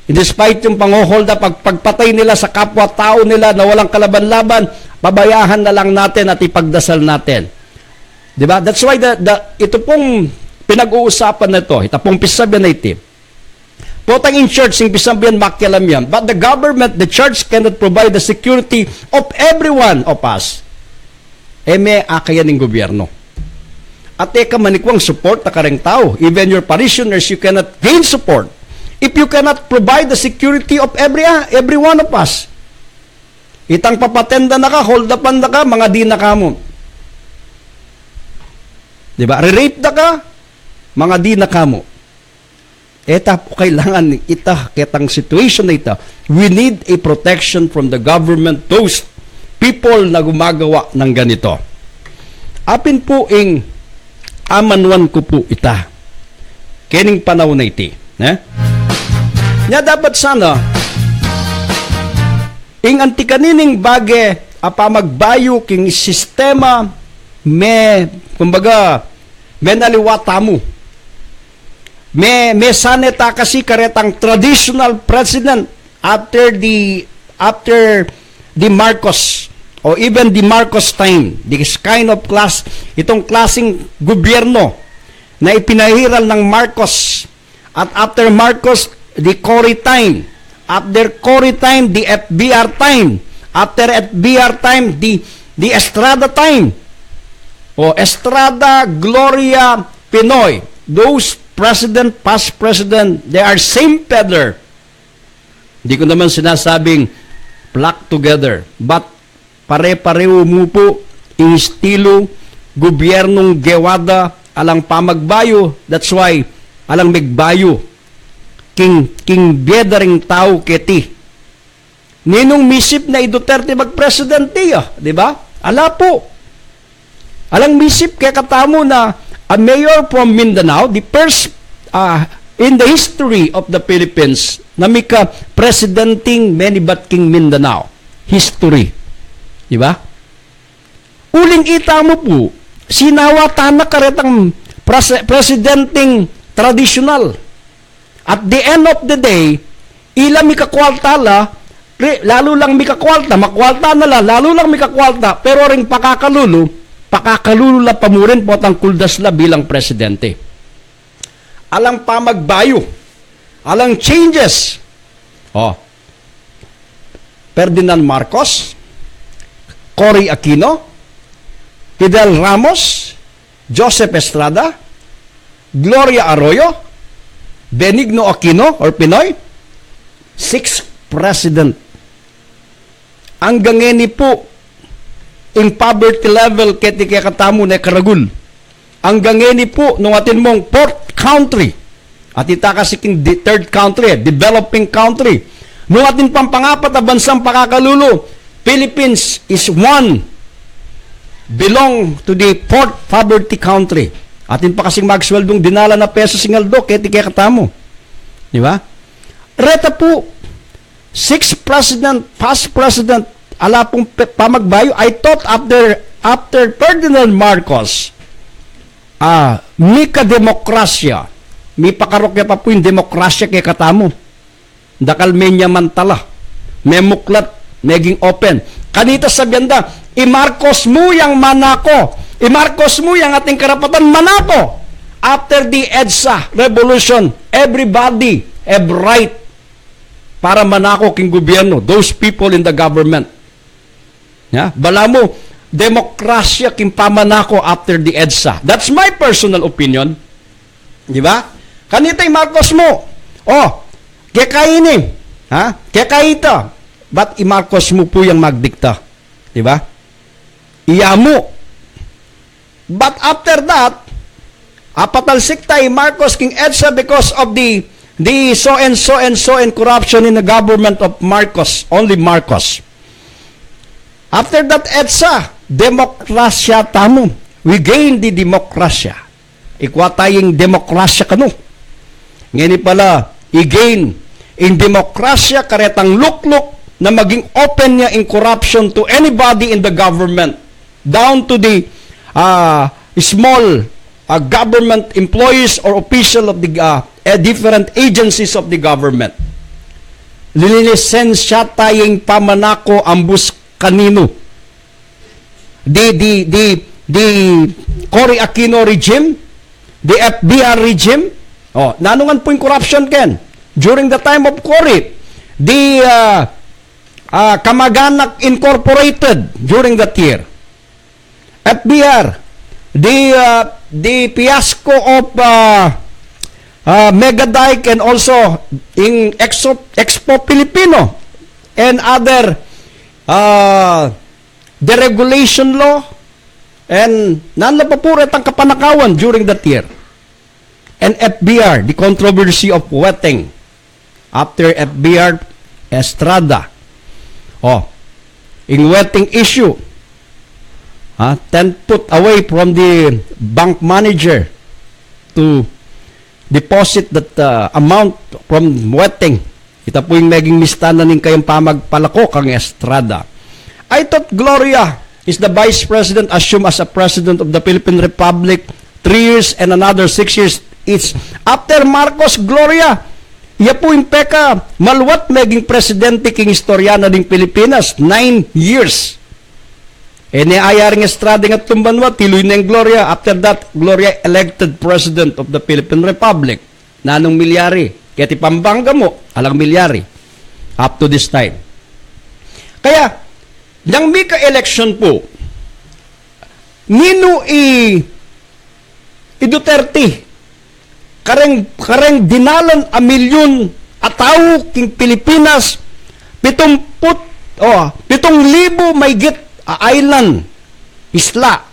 Despite yung pangho-hold up, pag-, pagpatay nila sa kapwa-tao nila na walang kalaban-laban, pabayaan na lang natin at ipagdasal natin. Di ba? That's why the, the, ito pong pinag-uusapan na ito, ita pong pisabihan na iti. Potang in church, ing pisabihan makialam yan. But the government, the church cannot provide the security of everyone of us. E me akayan ing gobyerno. At e ka manikuang support na kareng tau. Even your parishioners, you cannot gain support if you cannot provide the security of every, every one of us. Itang papatenda na ka, hold upan da ka, mangadi na ka mu. Di ba? Re-rape da ka, mangadi na ka mu. E ta pu kailangan ita ketang situation na ita. We need a protection from the government, those people na gumagawa ng ganito. Apin pu ing amanuan ku pu ita kening panaun a iti, ne? Nya dapat sana ing anti kanining bage a pamagbayu king sistema me, kumbaga, menaliwa tamu. Me, me sane ta kasi karetang traditional president after the, after the Marcos or even the Marcos time, this kind of class, itong klaseng gobyerno na ipinahiral ng Marcos. At after Marcos, the Cory time. After Cory time, the F B R time. After F B R time, the, the Estrada time. O Estrada, Gloria, Pinoy. Those president, past president, they are same feather. Di ko naman sinasabing flock together. But pare-pareho mu pu ing estilo, gubyernung gewa da, alang pamagbayu, that's why alang megbayu king, king bie da ring tau keti. Ninung misip na i Duterte magpresidente ya, di ba? Ala pu. Alang misip kekatamu na a mayor from Mindanao, the first, ah, in the history of the Philippines, na mika presidenteng menibat king Mindanao history. Di ba? Uling itamu pu, sinawa tana karetang prese-, presidenteng tradisyonal. At the end of the day, ila mikakwalta la, re-, lalu lang mikakwalta, makwalta na la, lalu lang mikakwalta, pero ring pakakalulu, pakakalulu la pa mu rin potang kuldas la bilang presidente. Alang pamagbayu, alang changes. O, Ferdinand Marcos, Cory Aquino, Fidel Ramos, Joseph Estrada, Gloria Arroyo, Benigno Aquino or Pinoy, six president. Anggang ngeni pu, ing poverty level keti kekatamu ne karagul. Anggang ngeni pu, nung atin mung fourth country, at ita kasi king di-, third country, eh, developing country. Nung atin pang pangapat a bansang pakakalulu, Philippines is one, belong to the fourth poverty country. Atin pa kasing magsweldung dinalan a pesos ing aldo, keti kekatamu. Di ba? Reta pu, six president, past president, ala pung pe-, pamagbayu, I thought after, after Ferdinand Marcos, ah, mika demokrasya, mipakarok ya pa pu ing demokrasya kekatamu. Dakal menyaman tala, memuklat, meging open. Kanita sabian da, i Marcos mu yang manako, i Marcos mu yang ating karapatan manako. After the EDSA revolution, everybody have right para manako king gobyerno, those people in the government. Ya, balamu, demokrasya king pamanako after the EDSA. That's my personal opinion. Di ba? Kanita i Marcos mu. O, keka ini. Ha? Keka ita. But i Marcos mu pu yang magdikta. Di ba? Iya mu. But after that, apatalsik ta i Marcos king EDSA because of the, the so and so and so and corruption in the government of Marcos, only Marcos. After that EDSA, demokrasya tamu. We gain the demokrasya. Ikwa tayang demokrasya kanu. Ngeni pala, i-gain ing demokrasya karetang lukluk na maging open ya ing corruption to anybody in the government, down to the, ah, small, ah, government employees or official of the, ah, eh, different agencies of the government. Linisensya tayang pamanako ambus kaninu. The, the, the, the Cory Aquino regime, the F B R regime. O, nanu ngan pu ing corruption ken? During the time of Cory, the, ah, ah, Kamag-anak Incorporated during that year. F B R, the, ah, the fiasco of, ah, ah, Mega Dike and also in Expo, Expo Filipino and other, ah, deregulation law, and nanu la pa pu retang kapanakawan during that year. And F B R, the controversy of Weteng. After F B R, Estrada. O, ing Weteng issue. Ha, ten foot away from the bank manager to deposit that, uh, amount from Weteng. Ita pu ing meging mista na ning kayang pamagpalako kang Estrada. I thought Gloria is the vice president, assume as a president of the Philippine Republic, three years and another six years each. After Marcos, Gloria, iya pu ing pekamaluat meging presidente king istorya na ning Pilipinas, nine years. E ne aya ring Estrada ing atlung banua, tiluy neng Gloria. After that, Gloria elected president of the Philippine Republic. Nanung milyari? Keti Pampanga mu, alang milyari. up to this time. Kaya, nang mika-election pu, ninu i, i Duterte, kareng, kareng dinalan a milyun a tau king Pilipinas, pitumput, o, pitung libu maygit a island, isla,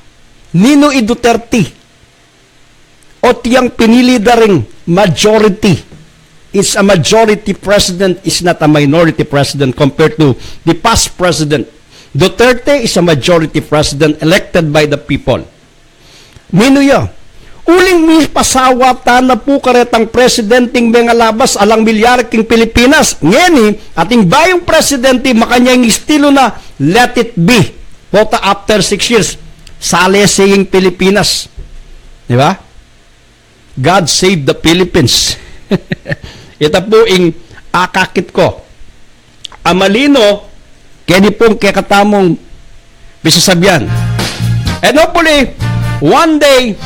ninu i Duterte? O tiyang pinili da ring majority. It's a majority president, is not a minority president compared to the past president. Duterte is a majority president elected by the people. Ninu ya? Uling mipasawa ta na pu karetang presidenteng mengalabas alang milyari king Pilipinas. Ngeni, ating bayung presidente, makanyan ing estilu na, let it be. Pota after six years, salese ing Pilipinas. Di ba? God save the Philippines. Ita pu ing akakit ku. A malino, keni pung kekatamung pisasabian. And hopefully, one day,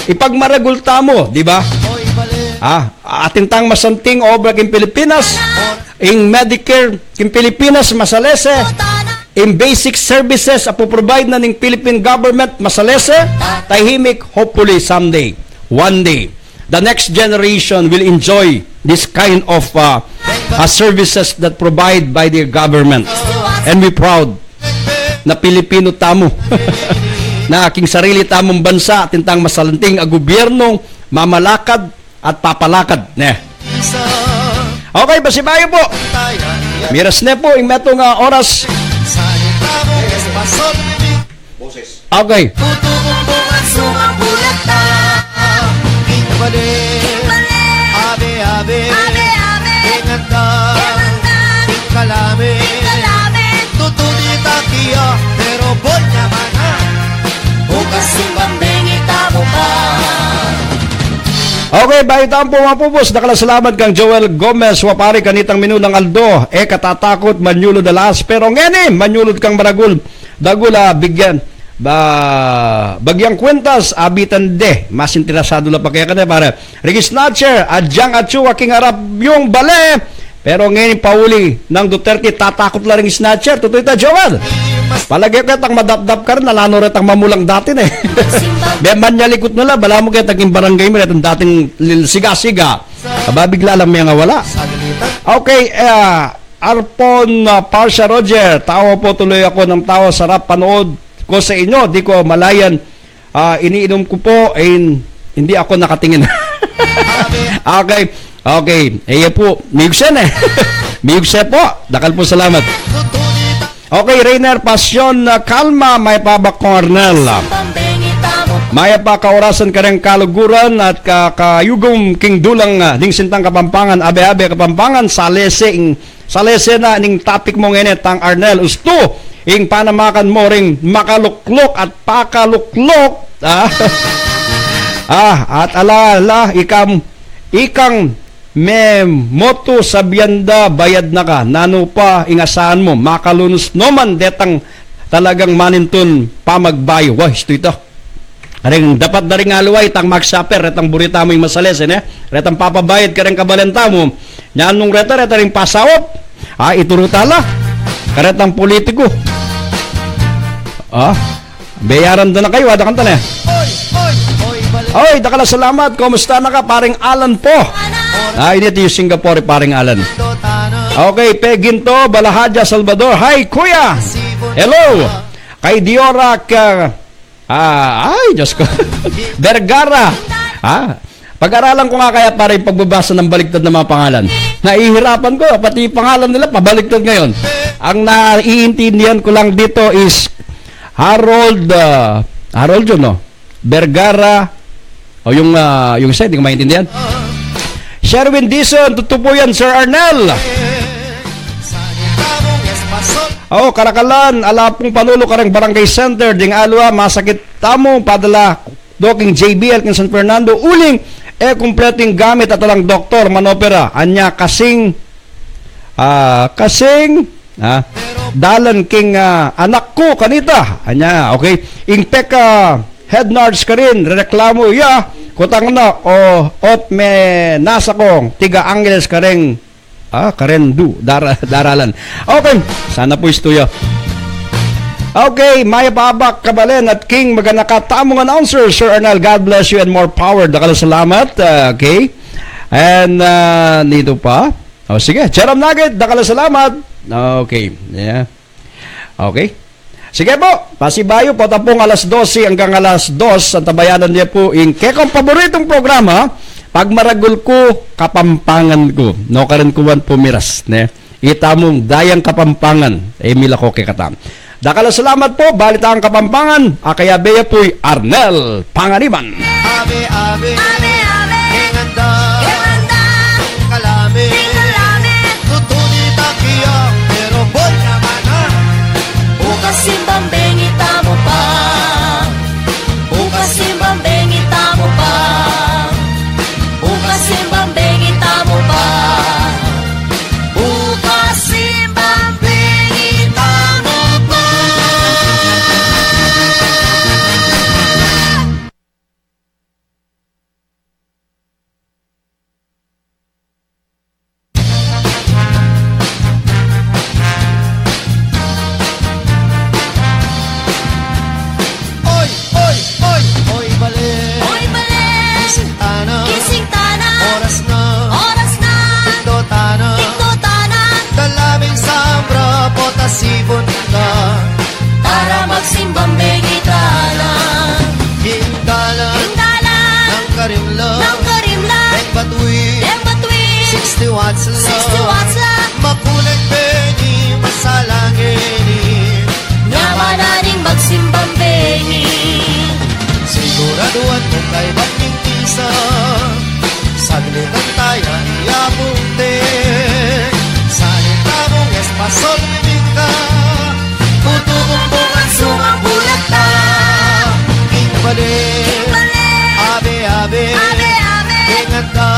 ipagmaragul tamu, di ba? Ah, atin tang masanting obra king Pilipinas, ing Medicare king Pilipinas, masalese, ing basic services a puprovide na ning Philippine government, masalese, tahimik, hopefully someday, one day, the next generation will enjoy this kind of, uh, uh, services that provide by the government. And we proud na Pilipino tamu. Na king sarili tamung bansa, atin tang masanting a gubyernu, mamalakad, at papalakad, ne? Okay, pasibayu pu. Miras ne pu ing metung a oras. Okay. Okay, bayu tamu pu mapupus, dakal a salamat kang Joel Gomez, wa pari, kanitang minunang aldo, e ka tatakut, manyulud a las, pero ngeni, manyulud kang maragul, dagul a bigyan, ba, bagyang kwintas, abitan de, mas interesado la pa kaya ka na, pare. Ricky Snatcher, adyang atsu king arap yung bale, pero ngeni pauli nang Duterte, tatakut la ring snatcher. Tutu ita, Joel. Palage ku ketang madapdap karin, ala no retang mamulang dati ne. Be, manyalikut na la, balamu ketang king barangay mi, retang dating lil-, siga-siga. Aba, bigla lang mengawala. Okay, eh, Arpon, ah, Parsha Roger, tawa po tuloy ako ng tawa, sarap panood ko sa inyo, di ko malayan. Ah, iniinom ko po, eh, hindi ako nakatingin. Okay, okay. Eh, yan po, miyugse na eh. Miyugse po, dakal po salamat. Okay, Rainer Pasyon, ah, kalma, mayap a abak, Kong Arnel. Mayap a kaorasan kareng kaluguran at ka-, kayugum king dulang, ah, ding sintang Kapampangan, abe-abe Kapampangan, salese ing Salese na ning topic mu ngeni, Tang Arnel, ustu ing panamakan mu ring makaluklok at pakaluklok, ah. Ah, at ala, ala, ikam, ikang me motu sabian da, bayad na ka, nanu pa ing asahan mu, makalunus no man detang talagang manintun pamagbayu. Wah, istu ita. Karing dapat da ring aliwa, itang magsaper, retang buri tamu ing masalese, ne? Retang papabayad kareng kabalen tamu. Nya nung reta, reta ring pasaup. Ah, ituru ta la. Karetang politiku. Ah, bayaran da na kayu, ada kanta ne. Oy, dakal a salamat. Kumusta na ka, paring Alan po? Ah, ini ti Singapore, paring Alan. Okay, Peginto Balahaja Salvador. Hi, kuya. Hello. Kay Diora, ka, Ah, ay, Diyos ko. Vergara. Ah, pag-aralan ko nga kaya para yung pagbabasa ng baliktad ng mga pangalan. Nahihirapan ko, pati yung pangalan nila, pabaliktad ngayon. Ang naiintindihan ko lang dito is Harold, ah, Harold yun, no? Vergara, o yung, ah, yung isa, hindi ko maintindihan. Sherwin Dizon, tutu po yan, Sir Arnel. O, Karakalan, ala pung panulu kareng barangay center, ding alwa, masakit tamu, padala do king J B L king San Fernando, uling e kumpleto ing gamit at alang doktor manopera. Anya kasing, ah, kasing, ah, dalan king, ah, anak ku kanita. Anya, okay. Ing peka head nurse karin, rereklamu ya, kutang na, o, ot me nasa kong tiga Angeles kareng Ah, karendu. Dara-, daralan. Okay. Sana po istuya. Okay, mayap a abak, Kabalen at King, maganaka tamung announcer, Sir Arnel. God bless you and more power. Dakal a salamat. Ah, okay. And, ah, nito pa. O, sige. Charam Nugget, dakal a salamat. Okay. Yeah. Okay. Sige po, pasibayu, pota pung alas dose anggang alas dos, antabayanan ye pu ing kekong paboritong programa, Pagmaragul Ku, Kapampangan Ku. Nukarin ku man pumiras, ne? Ita mung dayang Kapampangan, e milako kekatamu. Dakal a salamat po, Balitang Kapampangan, a kayabe ye pu i Arnel Panganiban. Ave, ave. Ave, ave. Keng anda. Keng anda. Kalame. Keng kalame. Tutu di takiya, pero boy naman na. Bukas simbang bengi tamu pa. Bukas simbang bengi tamu pa. Bukas simbang bengi tamu pa. Bukas simbang bengi tamu pa. Oy, oy, oy, oy, bale. Oy, bale. Gising tana. Gising tana. Oras na. Oras na. Tindo tana. Tindo tana. Dala me ing sambra, pota sipun ka. Para magsimbang bengi tana. Ing dalan. Ing dalan. Nang karim la. Nang karim la. Deng batuin. Deng batuin. Sixty watts la. Sixty watts la. Makulen bengi, masalang ini. Nyaman na ning magsimbang bengi. Siguraduan mung kaybat ning misa. Saglit lang taya, iya punte. Salita mung espasol bibingka. Putu bumbungan sumang bulat na. King bale. King bale. Ave, ave. Ave, ave. Keng anda.